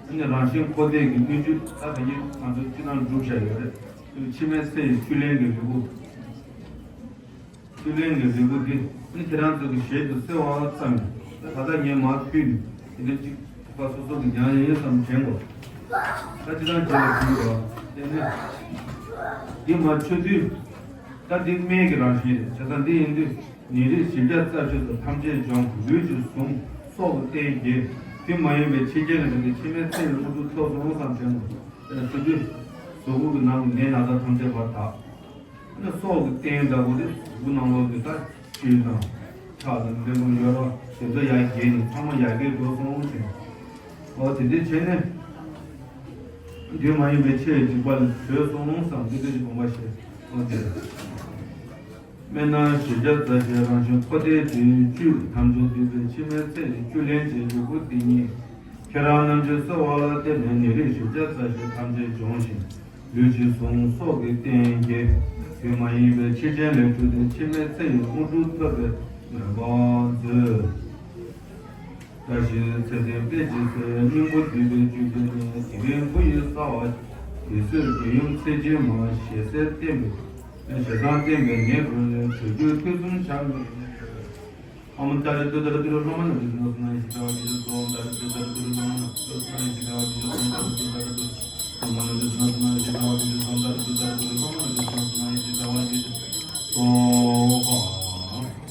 ཨ་ནི་རང་གཞན་འཁོར་འདས་ཀྱི་སྨིན་གྲོལ། ད་ད་གིན་ང་ཚོ་སྤྱི་བཏང་སྒྲུབ་བྱ་ཡོད་རེད། འཆི་མེད་ཚེ་ཡི་བཅུད་ལེན་གྱི་རིལ་བུ། བཅུད་ལེན་གྱི་རིལ་བུ་འདི་ནི་ཁྱེད་རང་ཚོ་གི་ཞལ་དུ་གསོལ་བ་ཙམ་ཡིན། ད་ལྟ་ངས་མར་ཕུལ་ནས་དེ་འདྲ་གཅིག་པ་སོ་སོ་གི་ཉམས་ཡིན་ཙམ་དྲན་དགོས། ད་ཅི་ཐང་བྱས་ལ་ཕུལ་བ་དེ་ནི་འདི་མར་མཆོད་དུས། ད་འདི་སྨན་གྱི་རང་བཞིན་རེད། བྱས་ཙང་འདི་ཡིན་དུས་ནད་རིགས་བཞི་བརྒྱ་རྩ་བཞི་སོགས་ཐམས་ཅད་འཇོམས། ལུས་ཀྱི་ཟུངས་སྲོག་གི་རྟེན་འགྱེད། དེ་མ་ཡིན་པའི་འཆི་རྐྱེན་ལས་གྲོལ་ཏེ་འཆི་མེད་ཚེ་ཡི་དངོས་གྲུབ་ཐོབ་སོང་བསམ་དྲན་དགོས། དེ་ལ་མཆོད་དུས་གཟུགས་པོ་གི་ནང་གི་ནད་ན་ཚ་ཐམས་ཅད་ཕར་དག། ཨ་ནི་སྲོག་གི་རྟེན་འདྲ་པོ་དེ་གཟུགས་པོ་ནང་ལོགས་ཀྱི་ད་ཆུ་དང་ཁྲག་དང་འདི་ཚོ་ཡོད་ར། དེ་ཚོ་ཡར་རྒྱས་ནས་ཚང་མ་ཡར་རྒྱས་འགྲོ་སོང་ཟེར། འོ་དེ་འདྲ་བྱས་ནས་དུས་མ་ཡིན་པའི་ཆེས་འཇིགས་པ་ལས་གྲོལ་སོང་བསམ་དེ་འདྲ་ཞིག་དགོངས་པ་བཞེས། འོ་དེ་སྨན་སྣ་བཞི་བརྒྱ་རྩ་བཞིའི་རང་བཞིན་འཁོར་འདས་བདུན་བཅུད་ཐམས་ཅད་འདུས་པའི་འཆི་མེད་ཚེ་ཡི་བཅུད་ལེན་གྱི་རིལ་བུ་འདི་ཉིད་ཁྱེད་རང་རྣམས་ཀྱི་གསོལ་བ་ལ་བརྟེན་ནས་ནད་རིགས་བཞི་བརྒྱ་རྩ་བཞི་ཐམས་ཅད་འཇོམས་ཤིང་། ལུས་ཀྱི་ཟུངས་སྲོག་གི་རྟེན་གྱི་དུས་མ་ཡིན་པའི་འཆི་རྐྱེན་ལས་གྲོལ་ཏེ་འཆི་མེད་ཚེ་ཡི་དངོས་གྲུབ་ཐོབ་པའི་མོས་པ་མཛོད། བཀྲ་ཤིས་ཚེ་བརྟན་དཔལ་གྱི་སྲས། སྙིང་པོ་འདུས་པའི་བཅུད་ཀྱི་གནས། དེ་རིང་སྐུ་ཡི་རྩ་བ། དུས་གསོལ་རྒྱལ་ཡུམ་ཚེ་སྦྱིན་མ། ཞེ་སའི་བསྟན་པའི། ཞེ་སྡང་བསྟན་པའི་ནད་ཀུན་ལས། གྲོལ་འགྱུར་ཐུགས་བཟུང་ཕྱག་འཚལ་ལོ། ཨོཾ་ཏཱ་རེ་ཏུཏྟཱ་རེ་ཏུ་རེ་ལྷ་མ་ན་རེ་ཏུ་ན་སུ་ན་ཡེ་ཤེས་ཏཱ་ཝ་ཏི་ཏུ་སྭཱ་ཧཱ། ཏཱ་རེ་ཏུཏྟཱ་རེ་ཏུ་རེ་ལྷ་མ་ན་རེ་ཏུ་ན་སུ་ན་ཡེ་ཤེས་ཏཱ་ཝ་ཏི་ཏུ་སྭཱ་ཧཱ། ཏཱ་རེ་ཏུཏྟཱ་རེ་ཏུ་རེ་ལྷ་མ་ན་རེ་ཏུ་ན་སུ་ན་ཡེ་ཤེས་ཏཱ་ཝ་ཏི་ཏུ་སྭཱ་ཧཱ། ཏཱ་རེ་ཏུཏྟཱ་རེ་ཏུ་རེ་ལྷ་མ་ན་རེ་ཏུ་ན་སུ་ན་ཡེ་ཤེས་ཏཱ་ཝ་ཏི་ཏུ་སྭཱ་ཧཱ།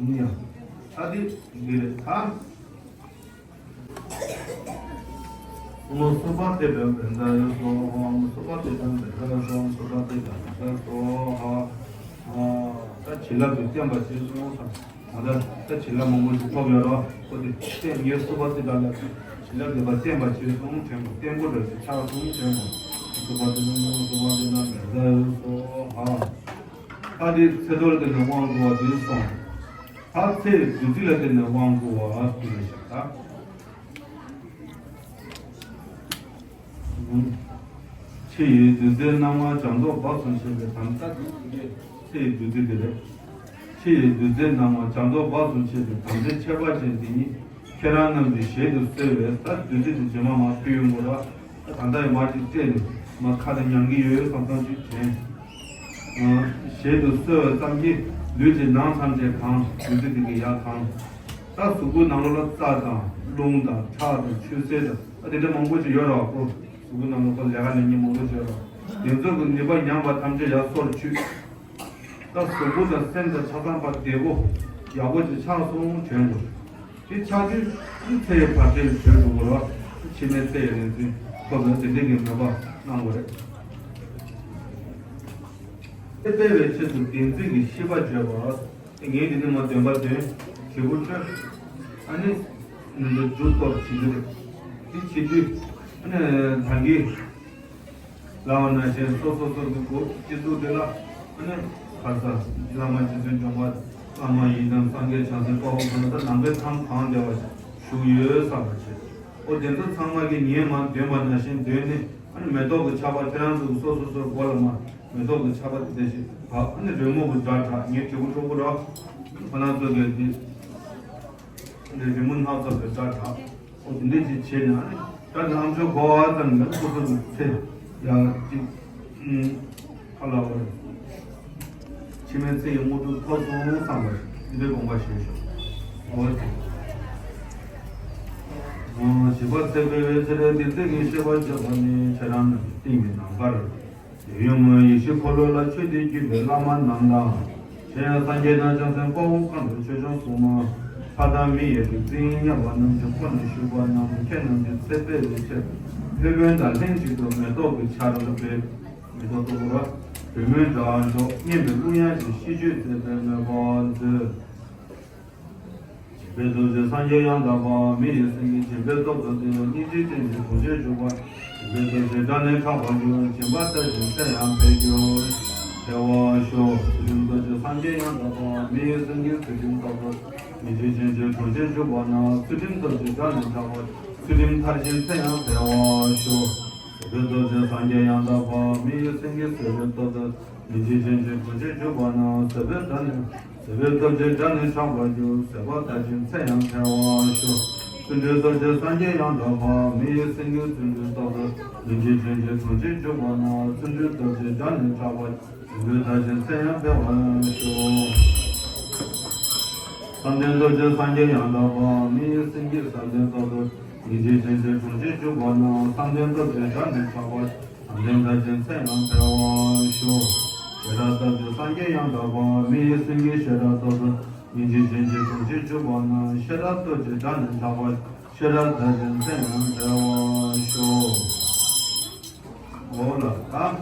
ཡིན་ཡང་ད་འདི་འདི་རེད་ད། ཨོཾ་སུ་པ་ཏི་པཱ་བཛྲ་ཡེ་སྭཱ་ཧཱ། ཨོཾ་སུ་པ་ཏི་པཱ་བཛྲ་ཡེ་སྭཱ་ཧཱ། ཨོཾ་སུ་པ་ཏི་པཱ་བཛྲ་སྭཱ་ཧཱ། ཨ་ད་བྱིན་རླབས་ཀྱི་བརྟན་པ་ཞིག་སོང་ཙང་ད་ལྟ་ད་བྱིན་རླབས་མང་པོ་ཞིག་ཐོབ་ཡོད་རོགས། ཁོ་དེ་བརྟན་ངའི་སུ་པ་ཏི་པཱ་ལ་བྱིན་རླབས་ཀྱི་བར་བརྟན་པ་ཞིག་སོང་དྲན་པོ་བརྟན་པོ་འདྲ་ཞིག་ཆགས་སོང་དྲན་པོ། ཨོཾ་སུ་པ་ཏི་པཱ་ཨོཾ་སུ་པ་ཏི་པཱ་བཛྲ་ཡེ་སྭཱ་ཧཱ། ད་དེ་ཚེ་ཐོར་དེ་ནས་དབང་བསྐུར་བ་དེ་སོང་། ད་ཚེ་བདུད་རྩི་ལ་བརྟེན་ནས་དབང་བསྐུར་བ་དེ་རེད་ཤག་ད། ཕྱི་ཡི་བདུད་རྩིའི་སྣང་བ་བྱང་ཆུབ་འབབ་སུ་མཆེད་པའི་དམ་བཅའ་དེ་ཚེ་ཡི་བདུད་རྩི་དེ་རེད། ཕྱི་ཡི་བདུད་རྩིའི་སྣང་བ་བྱང་ཆུབ་འབབ་སུ་མཆེད་པའི་དམ་བཅའ་ཁྱད་པར་ཅན་དེ་ཉིད་ཁྱེད་རང་རྣམས་ཀྱི་ཞལ་དུ་གསོལ་བས་ད་བདུད་རྩི་དེ་རྗེས་མ་མར་ཕུལ་ཡོང་དགོས་ར། ད་ད་ལྟ་ཡི་མར་ཅིག་སྤྲད་ནས་མར་ཁ་དང་མྱང་གི་ཡོད་བསམ་བསམ་ཅིག་དྲན། ཞལ་དུ་གསོལ་བ་ཙམ་གྱིས་ལུས་ཀྱི་ནང་ཐམས་ཅད་གང་། བདུད་རྩི་དེ་གིས་ཡར་གང་། ད་གཟུགས་པོའི་ནང་ལོགས་ལ་རྩ་དང་རླུང་དང་ཁྲག་དང་ཆུ་སེར་དང་ཨ་དེ་འདྲ་མང་པོ་ཞིག་ཡོད་རེད་བ། ཁོ་གཟུགས་པོའི་ནང་ལོགས་ཁོ་ལས་ཀ་ལས་མཁན་མང་པོ་ཞིག་ཡོད་རེད་བ། དེ་ཚོ་གི་ནུས་པ་ཉམས་པ་ཐམས་ཅད་ཡར་སོར་ཆུད། ད་གཟུགས་པོ་དང་སེམས་དང་ཆ་ཚང་པ་བདེ་པོ་ཡག་པོ་ཅིག་ཆགས་སོང་དྲན་དགོས། དེ་ཆགས་དུས་ཨ་ནི་ཚེ་ཡི་བར་ཆད་ལས་གྲོལ་འགྲོ་དགོས་རེད་བ། འཆི་མེད་ཚེ་ཡི་རིག་འཛིན་ཐོབ་ནས་དེ་འདྲའི་གི་མོས་པ་གནང་དགོས་རེད། དེ་སྤེལ་བའི་ཆེད་དུ་བདེན་ཚིག་གི་ཤིས་པ་བརྗོད་པ། ངས་འདི་ནས་མར་འདོན་པ་འདོན། དྲིལ་བུ་བཅོལ། ཨ་ནི་འདི་ཚོ་འཇུ་གཏོར་བྱེད་རྒྱུ་རེད། འདི་བྱེད་དུས་ཨ་ནི་ད་གིན་ལབ་པ་ནང་བཞིན་སོ་སོ་སོ་གི་སྒོ་སྤྱི་གཙུག་དེ་ལ་ཨ་ནི་ག་ས་བླ་མ་རྗེ་བཙུན་འཇམ་དཔལ་བླ་མ་ཡི་དམ་སངས་རྒྱས་བྱང་སེམས་དཔའ་བོ་ཁོ་ན་ད་ནང་པའི་ཁམས་གང་བདེ་བ་ཞིག་བཞུགས་ཡོད་བསམ་པ་བྱེད། ཨོ་དེ་ཚོ་ཚང་མ་གིས་ངས་མར་འདོན་པ་ནང་བཞིན་འདོན་ནས་ཨ་ནི་མེ་ཏོག་གི་ཆར་པ་ཁྱེད་རང་ཚོ་གི་སོ་སོ་སོའི་སྒོ་ལ་མར་མེ་ཏོག་གི་ཆར་པ་དེ་འདྲ་ཞིག་བབས། ཨ་ནི་རོལ་མོ་གི་སྒྲ་གྲགས། ངའི་དྲིལ་བུ་འཕྲོ་བོ་རོ། ཁོ་རང་ཚོ་གི་དེ་ཨ་ནི་རི་མོ་སྣ་ཚོགས་ཀྱི་སྒྲ་གྲགས། ཨོ་དེ་འདྲ་ཞིག་བྱས་ནས་ཨ་ནི་སྒྲ་དེ་ཨ་མཆོག་གོ་བ་ཙམ་གྱིས་ཨ་ནི་སོ་སོ་གི་ཚེ་ཡང་ཅིག་ཨ་ཁ་ལ་བ་རེད། འཆི་མེད་ཚེ་ཡི་དངོས་གྲུབ་ཐོབ་སོང་བསམ་པ་འདི་འདྲའི་དགོངས་པ་བཞེས་ཤོག་ཨོ་དེ། བཞི་པ་ཚེ་འཕོས་པའི་ཚེ་རིང་བདེན་ཚིག་གི་ཤིས་པ་བརྗོད་པ་ནི་ཁྱེད་རང་རྣམས་ཀྱི་སྟེང་གི་ནམ་མཁར། ཡུམ་ཡེ་ཤེས་འཁོར་ལོ་ལ་མཆོད་དེ་བརྒྱུད་པའི་བླ་མ་རྣམས་དང་། གཞན་ཡང་སངས་རྒྱས་དང་བྱང་སེམས་དཔའ་བོ་མཁའ་འགྲོ་ཆོས་སྐྱོང་སྲུང་མ། ལྷ་དང་མི་ཡི་རིག་འཛིན་མཉམ་པ་རྣམས་ཀྱི་འཁོར་ནས་བཞུགས་པ་རྣམས་ཁྱེད་རྣམས་ཀྱི་ཚེ་འཕོས་པའི་ཕྱིར། ཕུལ་བུམ་དང་ལྷན་ཅིག་ཏུ་མེ་ཏོག་གི་ཆར་འབེབས། མེ་ཏོག་ཏུ་བོར་བ། བུ་མོའི་སྒྲ་སྒྲོག་སྙན་པའི་གླུ་དབྱངས་ཀྱིས་ཤིས་བརྗོད་མཛད་པའི་མོས་པ་མཛོད། སྦྱིན་པའི་ཐུགས་རྗེས་སངས་རྒྱས་ཡང་དག་པ། མི་ཡི་སེམས་ཀྱི་སྦྱིན་པའི་སྟོབས་དང་ལྡན་སྙིང་རྗེ་ཅན་གྱི་གྲོང་ཁྱེར་བཞུགས་པ། སྦྱིན་པའི་སྟོབས་ཀྱིས་དགྲ་ནི་ཕྲག་པར་འགྱུར། སྦྱིན་པ་ལྟར་བཞིན་ཚེ་ཡང་འཕེལ་འགྱུར། འཕེལ་བར་ཤོག་ཚུལ་ཁྲིམས་སྟོབས་ཀྱིས་སངས་རྒྱས་ཡང་དག་པ། མི་ཡི་སེམས་ཀྱི་ཚུལ་ཁྲིམས་སྟོབས་དང་། སྙིང་རྗེ་ཅན་གྱི་གྲོང་ཁྱེར་བཞུགས་པ་ན། ཚུལ་ཁྲིམས་སྟོབས་ཀྱིས་དགྲ་ནི་ཕྲག་པར། ཚུལ་ཁྲིམས་མཐར་ཕྱིན་ཚེ་ཡང་འཕེལ་བར་ཤོག་བཟོད་པའི་སྟོབས་ཀྱིས་སངས་རྒྱས་ཡང་དག་པ། མི་ཡི་སེམས་ཀྱི་བཟོད་པའི་སྟོབས་དང་། སྙིང་རྗེ་ཅན་གྱི་གྲོང་ཁྱེར་བཞུགས་པ་ན། བཟོད་པའི་དགྲ་ནི། བཟོད་པའི་སྟོབས་ཀྱིས་དགྲ་ནི་ཕྲག་པར་འགྱུར། བཟོད་པ་མཐར་ཕྱིན་ཚེ་ཡང་འཕེལ་བར་ཤོག་བརྩོན་འགྲུས་སྟོབས་ཆེན་སངས་རྒྱས་ཡང་དག་པ། མི་ཡི་སེང་གེའི་བརྩོན་འགྲུས་ལྟ་བུར། ལན་གཅིག་བྱིན་གྱིས་གང་ཞིག་འཇུག་པ་ན། བརྩོན་འགྲུས་སྟོབས་ཆེན་དགྲ་ནི་ཕྲག་པ། བརྩོན་འགྲུས་མཐར་ཕྱིན་ཚེ་ཡང་འཕེལ་བར་ཤོག་བསམ་གཏན་སྟོབས་ཆེན་སངས་རྒྱས་ཡང་དག་པ། མི་ཡི་སེང་གེའི་བསམ་གཏན་ལྟ་བུར། ལན་གཅིག་བྱིན་གྱིས་གང་ཞིག་འཇུག་པ་ན། བསམ་གཏན་སྟོབས་ཆེན་དགྲ་ནི་ཕྲག་པ། བསམ་གཏན་མཐར་ཕྱིན་ཚེ་ཡང་འཕེལ་བར་ཤོག་བྱེ་བྲག་ལྟ་བུར་སངས་རྒྱས་ཡང་དག་པ། མི་ཡི་སེང་གེའི་བྱེ་བྲག་ལྟ་བུར། ལན་གཅིག་བྱིན་གྱིས་གང་ཞིག་འཇུག་པ་ན། བྱེ་བྲག་ལྟ་བུར་དགྲ་ནི་ཕྲག་པ། བྱེ་བྲག་མཐར་ཕྱིན་ཚེ་ཡང་འཕེལ་བར་ཤོག་འོ་ལ་ད།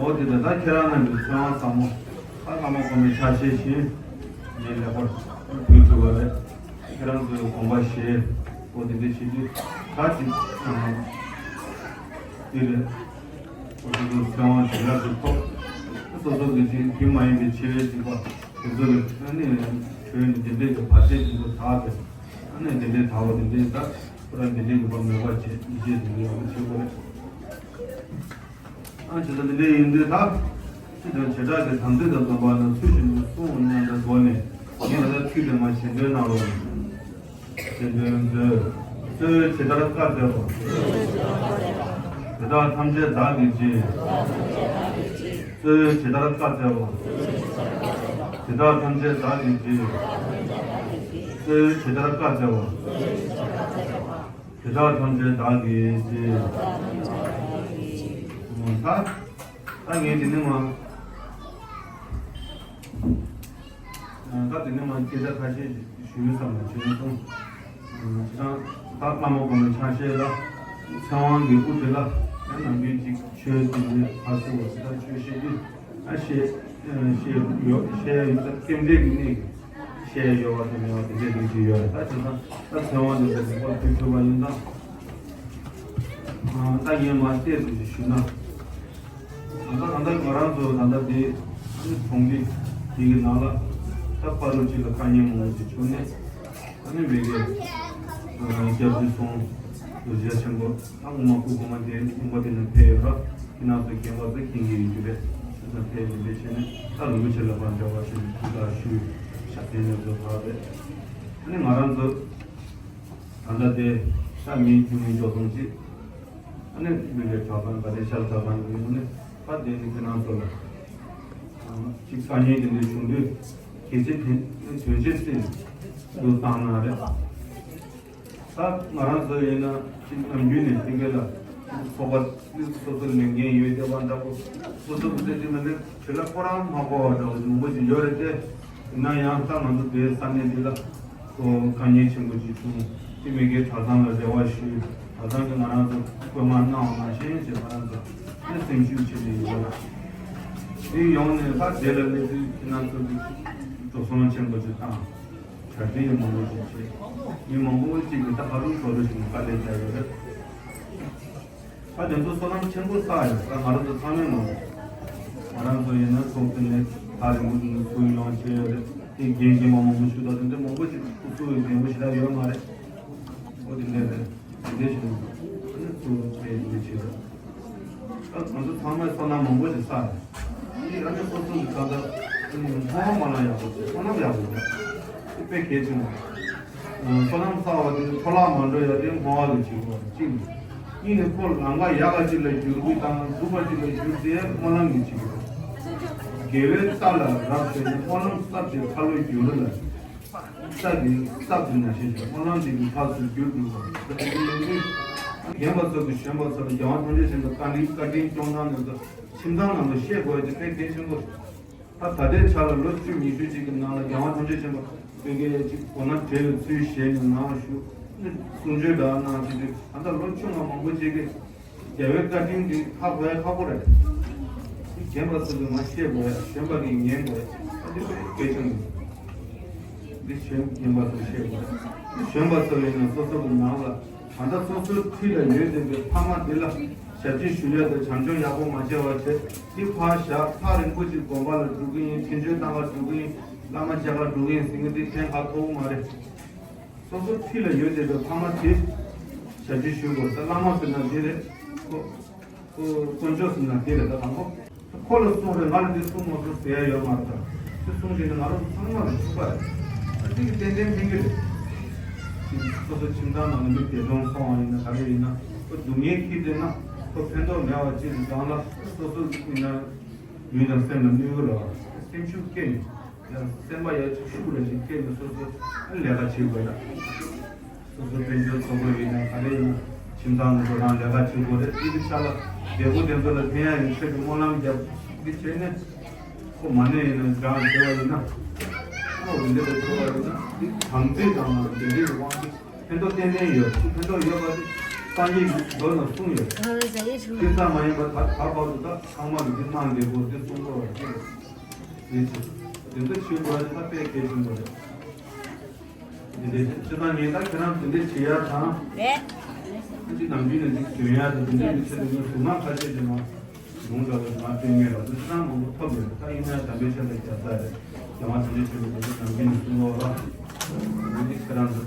འོ་དེ་ལ་ད་ཁྱེད་རང་རྣམས་ཀྱི་ཚེ་དབང་ཟབ་མོ། ད་བླ་མ་གོང་མའི་ཕྱག་བཞེས་བཞིན། ངས་ལེགས་པར་ཕུལ་ཐུབ་པ་རེད། ཁྱེད་རང་ཚོའི་དགོངས་པ་བཞེས། འོ་དེ་འདྲ་བྱེད་དུས་ད་ཅིག་ཨ། དེ་རེད། འོ་དེ་ཚོ་ཚེ་དབང་ཞུ་ཡག་གི་ཐོག་སོ་སོ་གི་ཅིག་དེ་མ་ཡིན་པའི་ཆེ་བའི་ཅིག་པ་དེ་ཚོ་ལ་ཨ་ནི་ཁྱོད་ནི་དེ་འདྲས་ཀྱི་བར་ཆད་དེ་ཚོ་དག་པས། ཨ་ནི་དེ་འདྲས་དག་པ་དེ་འདྲས་ད་ཁོ་རང་དེ་འདྲས་ཀྱི་བ་མེད་པ་བྱེད་ཡིད་ཆེས་དེ་འདྲས་ཡག་པོ་བྱེད་དགོས་རེད། ཨ་ཇི་ལྟར་འདི་འདྲ་ཡིན་དུས་ད། སྤྱི་དང་བྱེ་བྲག་གི་དམ་ཚིག་དང་སྡོམ་པ་རྣམས་ཚུལ་བཞིན་དུ་བསྲུང་ངོ་སྙམ་པའི་སྒོ་ནས་ངས་ད་ལྟ་ཚིག་དེ་མ་གཞན་དོན་གནང་རོགས། གཞན་དོན་མཛོད། གཙོ་བོས་ཇི་ལྟར་བཀའ་སྩལ་པ། དེ་དག་ཐམས་ཅད་བདག་གིས་བགྱི། གཙོ་བོས་ཇི་ལྟར་བཀའ་སྩལ་པ། དེ་དག་ཐམས་ཅད་བདག་གིས་བགྱི། གཙོ་བོས་ཇི་ལྟར་བཀའ་སྩལ་པ། དེ་དག་ཐམས་ཅད་བདག་གིས་བགྱི། ད་ད་ངས་དེ་ནས་མ། ད་དེ་ནས་མ་སྐད་ཆ་ཁ་ཤས་ཞུ་བསམ་ན་བྱས་སོང་། ད་བླ་མ་གོང་མའི་ཕྱག་བཞེས་ལ་ཚེ་དབང་གི་དབུ་དེ་ལ་ཡང་ནམ་རྒྱུན་གཅིག་ཆོས་དེ་ནས་ཕར་ཚུར་བ་ད་ཆོས་བཤད་དུས་ཨ་བཤད་བཤད་ཡོད་བཤད་ཡོད་ད་རྟེན་འབྲེལ་གྱི་གནས་ཀྱི། བཤད་ཡོད་པ་དང་མེད་པ་དེ་འདྲའི་རིགས་ཅིག་ཡོད་རེད། ད་བྱས་ཙང་ད་ཚེ་དབང་དེ་འདྲ་ཞིག་པར་ཕུལ་ཐུབ་པ་ཡིན་ཙང་། ད་ངས་མ་བལྟས་དུ་ཞིག་ཞུས་ན། ད་ལྟ་ད་ལྟ་ང་རང་ཚོ་ད་ལྟ་དེ་ཨ་ནི་གྲོང་སྡེ་དེ་གི་ནང་ལ་ད་པ་ལོ་གཅིག་ལ་དཀའ་ངལ་མང་པོ་ཞིག་བྱུང་ནས་ཨ་ནི་མི་དགེ་སྐྱབས་རྗེ་སོང་རྡོ་རྗེ་ཆེན་པོ། ད་ངོ་མ་སྐུ་གོང་མ་དེ་ལུང་པ་དེ་ནས་ཕེབས་ཡོད་ར། ཁྱེད་རྣམ་ཚོ་རྒན་པ་ཚོ་མཁྱེན་གྱི་ཡོད་རྒྱུ་རེད། དེ་ཚོ་ཕེབས་ཡོད་རེད་བྱས་ནས་ད་རིན་པོ་ཆེ་ལ་ཕར་འབྲེལ་བ་ཞུ་ཐུགས་ཐག་ཞུས། ཞབས་བརྟན་ནས་བཟོ་ཐག་རེད། ཨ་ནི་ང་རང་ཚོ་ད་ལྟ་དེ་ས་མི་རྒྱུ་མི་འཇོག་སོང་ཅིག་ཨ་ནི་མི་ལས་གྲྭ་ཚང་ག་དེ་ཤར་གྲྭ་ཚང་གི་ཡོང་ནས་ད་དེ་ནི་ཁྱེད་རྣམ་ཚོ་ལ་ཅིག་དཀའ་ངལ་དེ་འདྲ་བྱུང་དུས་གལ་ཆེ་དོན་ཆེ་སེམས་འདུག་བཏང་ན་རེད། ད་ང་རང་ཚོ་ཡིན་ན་ཅིག་ནམ་རྒྱུན་ནས་ཐིག་གེ་ལ་ཚོགས་པ་སོ་སོ་ལས་འགན་ཡོད་བསྡད་པ་འདྲ་པོ་སོ་སོ་གི་ཚེ་ཅིག་ན་ནི་དེ་ལ་ཁོ་རང་མ་གོ་བ་འདྲ་པོ་མང་པོ་ཞིག་ཡོད་རེད་དེ། ཡིན་ན་ཡང་ད་ང་ཚོ་དེའི་ས་གནས་འདི་ལ་ཁོ་དཀའ་ངལ་ཆེན་པོ་ཅིག་བྱུང་། དེ་མི་དགེ་གྲྭ་ཚང་ལ་རེ་བ་ཞུས། གྲྭ་ཚང་གིས་ང་རང་ཚོ་སྐུལ་མ་གནང་བ་ནང་བཞིན་བྱས་ང་རང་ཚོ་ནི་སེམས་ཤུགས་ཆེ་ནས་ཡོད་རེད། དེ་ཡོང་ནས་ད་དེ་ལ་སླེབས་དུས་ཁྱེད་རང་ཚོ་གིས་འགྲོ་སོང་ཆེན་པོ་ཅིག་བཏང་། གྲ་སྒྲིག་ཡང་མང་པོ་ཞིག་བྱས། མི་མང་པོ་ཅིག་གིས་ད་ཧ་ལུང་ཧྲོ་ལུ་ཞིག་ནས་དཀའ་ལས་བརྒྱབ་ཡོད་རེད། ད་དེ་ཚོ་བསོད་ནམས་ཆེན་པོ་བསགས་ཡོད། ད་ང་རང་ཚོ་ཚང་མས་མང་པོ། ང་རང་ཚོ་ཡིན་ན་ཚོགས་འདུ་ནས་ཐག་རིང་པོ་ནས་ཚུར་ཡོང་བྱས་ཡོད་རེད། དེ་རྒན་རྒན་མ་མང་པོ་ཞིག་དང་དེ་འདྲ་མང་པོ་ཞིག་ཁུ་ཚུར་གི་རྒན་པོ་ཞིག་ད་ཡོད་མ་རེད། འོ་དེ་འདྲ་རེད། དེ་འདྲ་ཞིག་ནས་ཚུར་བྱས་དེ་འདྲ་བྱས་རེད། ད་ང་ཚོ་ཚང་མས་བསོད་ནམས་མང་པོ་ཞིག་བསགས་རེད། དེ་ཨ་ནི་སོ་སོ་གི་ད་ལྟ་ཨ་ནི་སྨོན་ལམ་མ་ལ་ཡག་པོ་བྱས་བསོད་ནམས་ཡག་པོ་བྱས། དེ་དཔེ་གལ་ཆེན་པོ། བསོད་ནམས་བསགས་པ་དེ་འཕྲོ་བརླག་མ་འགྲོ་ཡ་དེ་བསྔོ་བ་གི་བྱེད་དགོས་པ་གཅིག་ནི། གཉིས་ནི་ཁོ་ལམ་ཁ་ཡག་ག་ཅིག་ལ་བསྒྱུར་རྒྱུ་དང་སྡུག་པ་ཅིག་ལ་བསྒྱུར་ཏེ་སྨོན་ལམ་གྱི་བྱེད་དགོས། དགེ་བའི་རྩ་ལ་རབ་བྱས་ནས་སྨོན་ལམ་གསར་བྱས་ཁ་ལོ་བསྒྱུར་ལ། རྩ་དེ་གསར་དུ་ན་ཤེས་བྱ་སྨོན་ལམ་དེ་གི་ཕག་ཏུ་བསྒྱུར་དགོས་པ་དེ་ཡིན་དུས། རྒན་པ་ཚོ་གི་གཞོན་པ་ཚོ་ལ་རྒྱལ་དབང་ཐམས་ཅད་མཁྱེན་པའི་བཀའ་དྲིན་བཀའ་དྲིན་སྐྱོང་སྟངས་ནས་ཁྱིམ་ཚང་ནང་ལ་བཤད་དགོས་ཡ་དེ་དཔེ་གལ་ཆེན་པོ་རེད། ད་ད་ལྟའི་ཆ་ལ་ལོ་བཅུ་ཉི་ཤུ་ཅིག་གི་ནང་ལ་རྒྱལ་དབང་ཐམས་ཅད་མཁྱེན་པ་བོད་སྐད་ཅིག་གོ་ན་བྲལ་བའི་ཚུལ་བཞེས་ནས་ནང་བཞུགས་ནས་གསུང་ཆོས་འདྲ་གནང་བྱེད་དུས་ད་ལྟ་ལོ་ཆུང་བ་མང་པོ་ཅིག་གིས་རྒྱལ་བའི་བཀའ་དྲིན་འདི་ཧ་གོ་ཡ་ཁག་པོ་རེད། རྒན་པ་ཚོ་གིས་མ་ཤེས་དགོས་ཡ་གཞོན་པ་གིས་ཉན་དགོས་ཡ་ཨ་འདི་དཔེ་གལ་ཆེན་པོ་རེད། འདི་གཞོན་རྒན་པ་ཚོས་ཤེས་དགོས་རེད། གཞོན་པ་ཚོ་ཡིན་ན་སོ་སོ་གི་ནང་ལ་ད་ལྟ་སོ་སོའི་འཁྲིས་ལ་ཡོད་བསྡད་པའི་ཕ་མ་འདི་ལ་ཞབས་ཕྱི་ཞུ་ཡ་དང་བྱམས་སྐྱོང་ཡག་པོ་མ་བྱས་པ་བྱས་འདི་ཕར་བཞག་ཐག་རིང་པོ་ཅིག་དགོན་པ་ལ་འགྲོ་གི་ཡིན། འཕྲིན་བཅོལ་གཏོང་ག་འགྲོ་གི་ཡིན། བླ་མ་མཇལ་ག་འགྲོ་གི་ཡིན་ཟེར་མཁན་འདི་ཕན་ཁ་ཐོགས་མ་རེད། སོ་སོ་འཁྲིས་ལ་ཡོད་བསྡད་པའི་ཕ་མ་དེ་ཞབས་ཕྱི་ཞུ་དགོས། ད་བླ་མ་ཟེར་ན་འདི་རེད། ཁོ་ཁོ་དཀོན་མཆོག་ཟེར་ན་འདི་རེད། ད་དང་པོ་ཁོ་ལ་གསུངས་རེད། ང་ལ་འདི་གསུངས་མ་གསུངས་ཟེར་ཡ་ཡོད་མ་རེད། ད་འདི་གསུངས་བྱས་ནས་ང་རང་ཚང་མ་ལ་ཐུག་པ་རེད། ད་འདི་གི་ཏན་ཏན་ཕན་གི་རེད། སོ་སོ་ཁྱིམ་ཚང་ནང་ལ་མི་བདེ་དོན་སོང་བ་ཡིན་ན། ག་རེ་ཡིན་ན་ཁོ་སྡུག་བསྔལ་འཁྱེར་བསྡད་ན་ཁོ་ཕན་ཐོགས་མེད་པ་ཅིག་གི་སྒང་ལ་སོ་སོ་ཡིན་ན་ལུས་དང་སེམས་ལ་གནོད་ཀྱི་རེད་བ། སེམས་ཤུགས་སྐྱེ་ནས་ཡང་སེམས་པ་ཡར་ཅིག་ཤུགས་ལ་ཅིག་སྐྱེ་ནས་སོ་སོ་ལས་ཀ་བྱེད་དགོས་ལ། སོ་སོ་དཔལ་འབྱོར་ཚོགས་པ་ཡིན་ན་ག་རེ་ཡིན་ན་ཁྱིམ་ཚང་ནང་དུ་རང་ལས་ཀ་བྱེད་དགོས་རེད། དེ་གི་ཆ་ལ་འབྲས་བུ་དེ་ཚོ་ལ་ཕན་ཡག་ཡིན་ཆོས་ཀྱི་སྨོན་ལམ་རྒྱབ་འདི་བྱས་ནས། ཁོ་མ་ཎི་ཡིན་ན་བགྲང་བྱས་པ་ཡིན་ན། ཁོ་འདི་འདྲ་བྱས་པ་ཡིན་ན་འདི་དམ་ཚིག་དང་འདི་འདྲའི་དབང་གིས་ཕན་ཐོགས་ཏན་ཏན་ཡོད། ཕན་ཐོགས་ཡོད་པ་དེ་སངས་རྒྱས་ཀྱི་མདོ་ནང་གསུངས་ཡོད། དེ་ཙམ་མ་ཡིན་པར་ད་ད་བར་དུ་ད་ཚང་མ་གིས་འདི་གནང་བསྡད་དགོས་འདི་གསུང་དགོས་པ་རེད། རེད་ཅེས་འདི་འདྲ་བྱེད་དགོས་པ་དེ་ད་དཔེ་གལ་ཆེན་པོ་རེད། འདི་འདྲའི་ཅི་ལྟར་ངས་ད་ཁྱེད་རང་འདི་འདྲའི་བྱེད་ཡ་དང་། རེད། ཅི་ནམ་རྒྱུན་ནས་འདི་སྐྱོན་ཡ་དང་འདི་འདྲའི་མི་ཚེ་འདི་ནས་གཟུགས་ནག་ཁ་ཤས་ཀྱི་ནང་ལུང་འདྲ་བོ་ང་སྟོན་ངེས་ལ་འདི་ཁྱེད་རང་མང་པོ་ཐོབ་ཡོད། ད་ཡིན་ན་ཡང་དམ་པའི་ཆོས་ལ་རྒྱབ་ས་རེད། རྒྱལ་བ་དམ་པའི་ཆོས་ལ་འདི་ནམ་རྒྱུན་ནས་གསུང་རོགས་ལ། འདི་ཁྱེད་རང་འདི་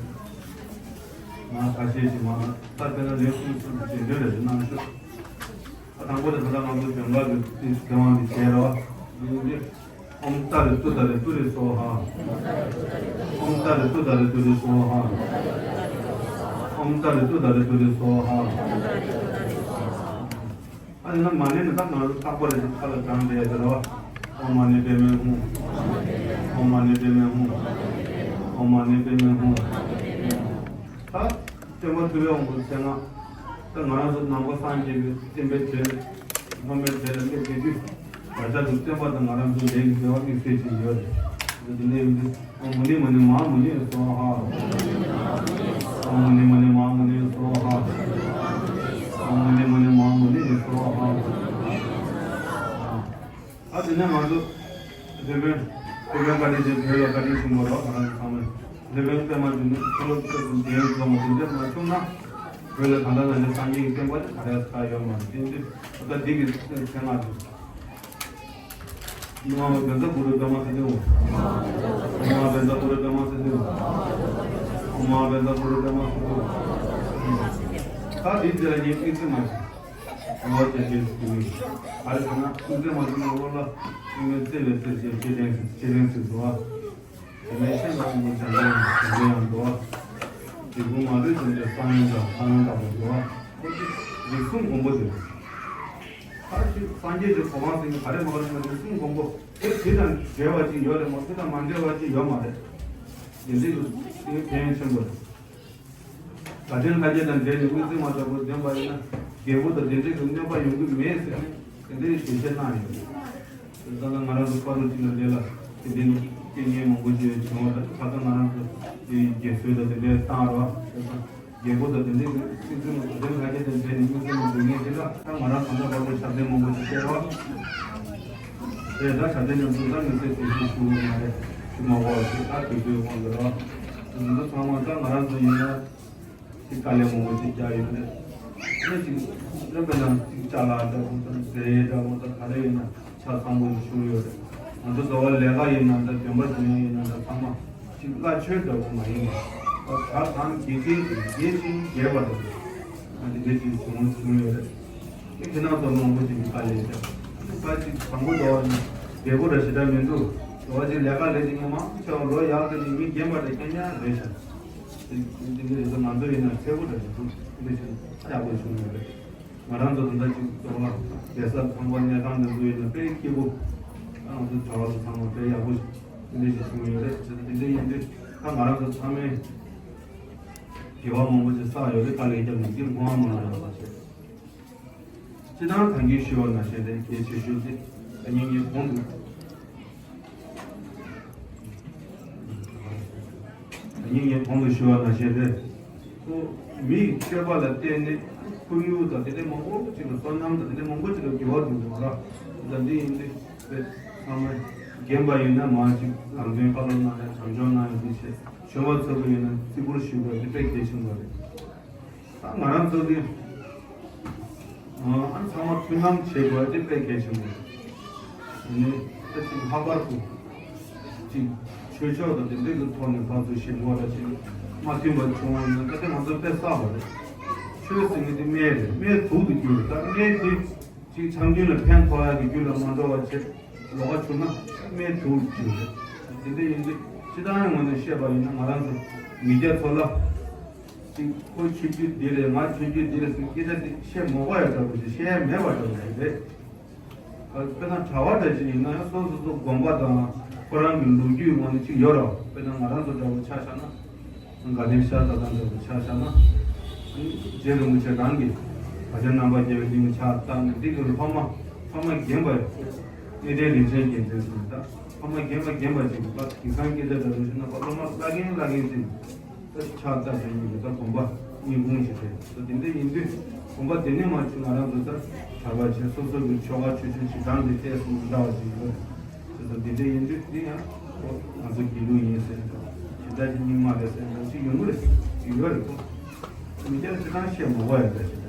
ང་ཁ་ཤས་ཀྱི་མ་ད་དཔེར་ན་ལས་གསུམ་གསུམ་གྱི་འདི་ལས་གནང་ཤོག་ད་དང་པོ་དེ་ད་ལྟ་ང་ཚོ་དོན་འགལ་གྱི་དེ་དེ་དབང་གིས་བྱས་རོགས། འདི་འདི། ཨོཾ་ཏཱ་རེ་ཏུཏྟཱ་རེ་ཏུ་རེ་སྭཱ་ཧཱ། ཨོཾ་ཏཱ་རེ་ཏུཏྟཱ་རེ་ཏུ་རེ་སྭཱ་ཧཱ། ཨོཾ་ཏཱ་རེ་ཏུཏྟཱ་རེ་ཏུ་རེ་སྭཱ་ཧཱ། ཨ་ནི་མ་ཎི་ནི་ད་ང་རང་རྟག་པར་རེ་ཁ་ལ་བགྲང་བསྡད་ཡོད་རེད་བ། ཨོཾ་མ་ཎི་པདྨེ་ཧཱུྃ། ཨོཾ་མ་ཎི་པདྨེ་ཧཱུྃ། ཨོཾ་མ་ཎི་པདྨེ་ཧཱུྃ། ད་སྟོན་པ་ཐུབ་པའི་དབང་པོ་མཚན་སྔགས། ད་ང་རང་ཚོ་ནང་པ་སངས་རྒྱས་པའི་བསྟན་པའི་གྲས་ལ་སློབ་མའི་གྲས་ལ་སླེབས་བསྡད་དུས། ད་ལྟ་དུ་བསྟན་པ་དང་ང་རང་ཚོ་ལས་ཀྱི་འབྲེལ་བ་དམིགས་བསལ་ཅིག་ཡོད་རེད། འདི་འདི་འདྲ་ཡིན་དུས་ཨོཾ་མུ་ནི་མུ་ནི་མ་ཧཱ་མུ་ནི་སྭཱ་ཧཱ། ཨོཾ་མུ་ནི་མུ་ནི་མ་ཧཱ་མུ་ནི་སྭཱ་ཧཱ། ཨོཾ་མུ་ནི་མུ་ནི་མ་ཧཱ་མུ་ནི་སྭཱ་ཧཱ། ཨ་དེ་ནས་ང་ཚོ་དེ་བོད་དེ་བོད་བཀའ་དྲིན་ཆེ། བོད་ལ་བཀའ་དྲིན་ཆེན་པོ་རོགས་ང་རང་ཚང་མས་དེ་བོད་པད་མ་འདི་ནི་ཁྱོད་ལོ་ཁྱོད་ཚོ་འདིའི་རྫོང་དེ་འདྲ་མ་བྱུང་ན་བོད་ལ་ད་ལྟ་ང་ཚོ་སངས་རྒྱས་ཀྱི་བསྟན་པ་དེ་ག་རེ་ས་ཡོད་མ་རེད། དེ་འདི་ད་འདི་གི་མཚན་སྔགས་དེ། ཨོཾ་ཨ་བཛྲ་གུ་རུ་པདྨ་སིདྡྷི་ཧཱུྃ། ཨོཾ་ཨ་བཛྲ་གུ་རུ་པདྨ་སིདྡྷི་ཧཱུྃ། ཨོཾ་ཨ་བཛྲ་གུ་རུ་པདྨ་སིདྡྷི་ཧཱུྃ། ད་འདི་དེ་ལ་ངས་དམིགས་བརྩེ་མ་བྱེད། ཨོ་ཅག་ཅེས་ཟེར་གྱི་མིན། ག་རེ་ཟེར་ན་དམིགས་བརྩེ་མ་བྱུང་ན་བློ་ལ་དམིགས་བརྩེ་ལས་བརྩེར་ཞེས་བྱེད་ལྡན་ཞེས་ལྡན་ཟེར་འདུག་བ། དེ་ནས་ཤེས་རབ་ཆེན་པོ་འཇམ་དཔལ་དབྱངས་འཇམ་དཔལ་དབྱངས་འདུག་བ། འབྲས་བུ་མ་ལུས་ལྡན་པའི་ས་བོན་དང་ས་བོན་དང་པོ་འདུག་བ། ཁོ་ཚོ་རིགས་གསུམ་མགོན་པོ་དེ། ད་ཅིག་སངས་རྒྱས་ཀྱི་གོ་འཕང་ཟེར་ནས་ག་རེ་མ་ག་རེ་མ་རིགས་གསུམ་མགོན་པོ་དེ་དེ་དང་འབྲེལ་བ་ཅིག་ཡོད་རེད་མ་གཏོགས་དེ་དང་མ་འབྲེལ་བ་ཅིག་ཡོད་མ་རེད། དེ་འདྲའི་གི་དེ་ཕན་ཆེན་པོ་རེད། དགའ་ལྡན་ལྷ་བརྒྱ་དང་འབྲེལ་ནས་དམིགས་བརྩེ་མ་དྲག་པོ་ལྡན་པ་ཡིན་ན་རྒྱལ་པོ་དང་དེ་འདྲའི་གི་གནོད་པ་ཡོང་གི་མེད་ཟེར་ནས་དེ་འདྲའི་ཞལ་བཞེས་གནང་ཡོད། དེ་ལྟར་ན་ང་རང་ཚོ་བར་དུ་གཅིག་ལ་ལས་ལ་དེ་འདྲའི་རྐྱེན་ངན་མང་པོ་ཞིག་བྱུང་བ་དང་ད་ལྟ་ང་རང་ཚོ་དེ་རྒྱལ་སྲོལ་དང་དེ་འདྲའི་བཏང་རོགས། རྒྱལ་པོ་དང་དེ་འདྲའི་གི་སྲིད་ཙུང་དང་དེ་ལྷ་རྒྱ་དང་འབྲེལ་ནས་དམིགས་བརྩེ་མ་འདུག་ངེས་དེ་ལ་ད་ང་རང་གང་ལྟར་བར་དུ་ཞབས་བརྟན་མང་པོ་ཞིག་བྱས་རོགས། དེ་ད་ཞབས་བརྟན་ནས་ཚུར་ད་དམིགས་བརྩེ་དེ་ཞིག་ཞུ་དགོས་མ་རེད། ཞུ་མ་དགོས་པ་ཞིག་ད་དུས་ཚོད་དབང་གིས་རོགས། དེ་ཚོ་ཚང་མ་ད་ང་རང་ཚོ་ཡིན་ན། ཅིག་དཀའ་ལས་མང་པོ་ཅིག་རྒྱག་ཡོད་རེད། ཨ་ནི་ཅིག་ལོན་པའི་ནང་ཅིག་ཅ་ལག་འདྲ་པོ་དང་ཟས་འདྲ་པོ་དང་ག་རེ་ཡིན་ན་ཆ་ཚང་པོ་ཞིག་བྱུང་ཡོད་རེད། ང་ཚོ་འགྲོ་བ་ལས་ཀ་ཡིན་ན་འདྲ་འདོན་པ་འདོན་ཡ་ཡིན་ན་འདྲ་ཚང་མ་ཅིག་སླ་ཆོས་འདྲ་པོ་མ་ཡིན་པ། ད་གང་དགེ་རྒན་གྱིས་དགེ་ཞིང་རྒྱས་པ་འདྲ་པོ་ང་དེ་འདྲ་ཅིག་བྱུང་བྱུང་ཡོད་རེད། དེ་ཁྱེད་རང་ཚོ་མང་པོ་ཅིག་གིས་དཀའ་ལས་བརྒྱབ། ད་ཅིག་དང་པོ་འགྲོ་བ་ཡིན་ན་བདེ་པོ་འདྲ་ཞེ་དྲག་མི་འདུག་འགྲོ་བ་ཅིག་ལས་ཀ་ལས་ཅིག་ཉི་མ་ཆེ་བ་ལོ་ཡག་དེ་ནི་མི་རྒན་པ་འདྲ་རྐྱང་རྐྱང་རེད་ཤག་འདི་འདི་འདི་ང་ཚོ་ཡིན་ན་ཁེ་པོ་འདྲ་ཞིག་འདུག་འདི་ཞིག་ཡག་པོ་བྱུང་ཡོད་རེད། ང་རང་ཚོ་ད་ལྟ་ཅིག་འགྲོ་བ་བསྡད་ས་ཚང་པ་གནས་སྟངས་འདི་ཚོ་ཡིན་ན་དཔེ་སྐྱིད་པོ། ང་ཚོ་གྲྭ་བ་ཚོ་ཚང་མ་དཔེ་ཡག་པོ་ཞིག་འདི་ཞིག་བྱུང་ཡོད་རེད། བྱས་ཙང་འདི་འདྲ་ཡིན་དུས་ད་ང་རང་ཚོ་ཚང་མས་དགེ་བ་མང་པོ་ཞིག་བསགས་ཡོད་རེད། དཀའ་ལས་བརྒྱབ་ནས་འདི་མགོ་མ་མ་ལོག་པ་བྱས། སྤྱིར་བཏང་ད་གིན་ཞུས་པ་ནང་བཞིན་རེད། གལ་ཆེ་ཤོས་དེ་ད་ཉིན་ངས་གོང་དུ་ད་ཉིན་ངས་གོང་དུ་ཞུས་པ་ནང་བཞིན་རེད། ཁོ་མིའི་སྤྱོད་པ་ལ་བརྟེན་ནས་ཁོར་ཡུག་དང་དེ་འདྲའི་མང་པོ་ཅིག་ལ་བསོད་ནམས་དང་དེ་འདྲའི་མང་པོ་ཅིག་ལ་འགྱུར་བ་འགྲོ་གི་མ་རེད། ད་འདི་ཡིན་དུས་དཔེ་ཚང་མས་རྒན་པ་ཡིན་ན་མར་ཅིག་ལམ་སྟོན་བཀའ་སློབ་གནང་ཡ་བྱམས་སྐྱོང་གནང་ཡ་འདི་བྱས། གཞོན་པ་ཚོ་གི་ཡིན་ན་བརྩི་བཀུར་ཞུ་དགོས་འདི་དཔེ་གལ་ཆེན་པོ་རེད། ད་ང་རང་ཚོ་གི་ཨ་ཚང་མ་མཐུན་ལམ་བྱེད་དགོས་དེ་དཔེ་གལ་ཆེན་པོ་རེད། ནི་ད་ཅིག་ལྷག་པར་དུ་ཅིག་ཆོས་ཕྱོགས་དང་དེ་འདྲ་གི་ཐོག་ནས་ཕར་ཚུར་ཞིབ་འགོག་དང་ཅིག་མ་མཐུན་པ་བྱུང་བ་ཡིན་ན་ད་དེ་ང་ཚོ་དཔེ་བསགས་པ་རེད། ཆོས་ཟེར་མཁན་དེ་སྨན་རེད། སྨན་དུག་ཏུ་གྱུར་རེད། ད་སྨན་དེ་ཅིག་ཆང་རྒྱུན་ལ་ཕན་ཐོགས་ཡག་གི་རྒྱུ་ལ་མ་འགྲོ་བ་བྱེད། ལོགས་ཀ་བྱུང་ན་སྨན་དུག་ཅིག་རེད། དེ་འདྲ་ཡིན་དུས་སྤྱིར་བཏང་ངོས་ནས་བཤད་པ་ཡིན་ན་ང་རང་ཚོ་མི་སྐྱ་ཚོ་ལ་ ཅིག་ཁོ་ཆོས་བརྒྱུད་འདི་རེད། ང་ཆོས་བརྒྱུད་འདི་རེད་ཟེར་སྐད་ཆ་དེ་བཤད་མ་དགོས་ཡ་འདྲ་པོ་ཞིག་བཤད་ཡ་མེད་པ་འདྲ་པོ་ཞིག་རེད། དཔེར་ན་གྲྭ་པ་འདྲ་ཞིག་ཡིན་ན་ཡང་སོ་སོ་སོ་དགོན་པ་དང་ཁོ་རང་གི་ལོ་རྒྱུས་ངོས་ནས་ཅིག་ཡོད་རེད། དཔེར་ན་ང་རང་ཚོ་འདྲ་པོ་ཆ་བཞག་ན། དགའ་ལྡན་ཤར་རྩ་ཐང་འདྲ་པོ་ཆ་བཞག་ན། རྗེ་རིན་པོ་ཆེ་རང་གིས་བ་ཅན་རྣམ་པར་རྒྱལ་བའི་གླིང་ཕྱག་བཏབ་ནས་འདི་གི་སློབ་མ་སློབ་མ་རྒན་པ་ཡོད། གནས་བརྟན་རིན་ཆེན་རྒྱལ་མཚན་ཟེར་ནས་ད་སློབ་མ་རྒན་པ་རྒན་པ་ཅིག་གིས་ད་དེང་སང་སྐད་ཆ་འདྲ་པོ་ཞིག་ན་ད་སློབ་མ་བླ་རྒན་བླ་རྒན་ཟེར་ནས། ད་ཕྱག་བཏབ་བྱས་ནས་ད་དགོན་པ་རྙིང་ཁུངས་ཤིག་རེད། ད་དེ་འདྲ་ཡིན་དུས་དགོན་པ་དེ་ནས་མར་ཅིག་ང་རང་ཚོ་ད་གྲྭ་པ་བྱས་སོ་སོ་གི་ཆོ་ག་ཆོས་ཆོས་བྱེད་སྟངས་དེ་ཏོག་ཙམ་མི་འདྲ་བ་ཞིག་ཡོད་རེད། ད་དེ་འདྲ་ཡིན་དུས་དེ་ཡང་ཁོ་ང་ཚོ་དགེ་ལུགས་ཡིན་ཟེར་ད་ཇི་ལྟར་གྱི་རྙིང་མ་རེད་ཟེར་ད་ཅིག་ཡོང་གི་རེད། ཅིག་ཡོད་རེད་ཁོ། མི་སྐྱ་ཁྱེད་རང་བཤད་མ་དགོས་ཡ་རེད།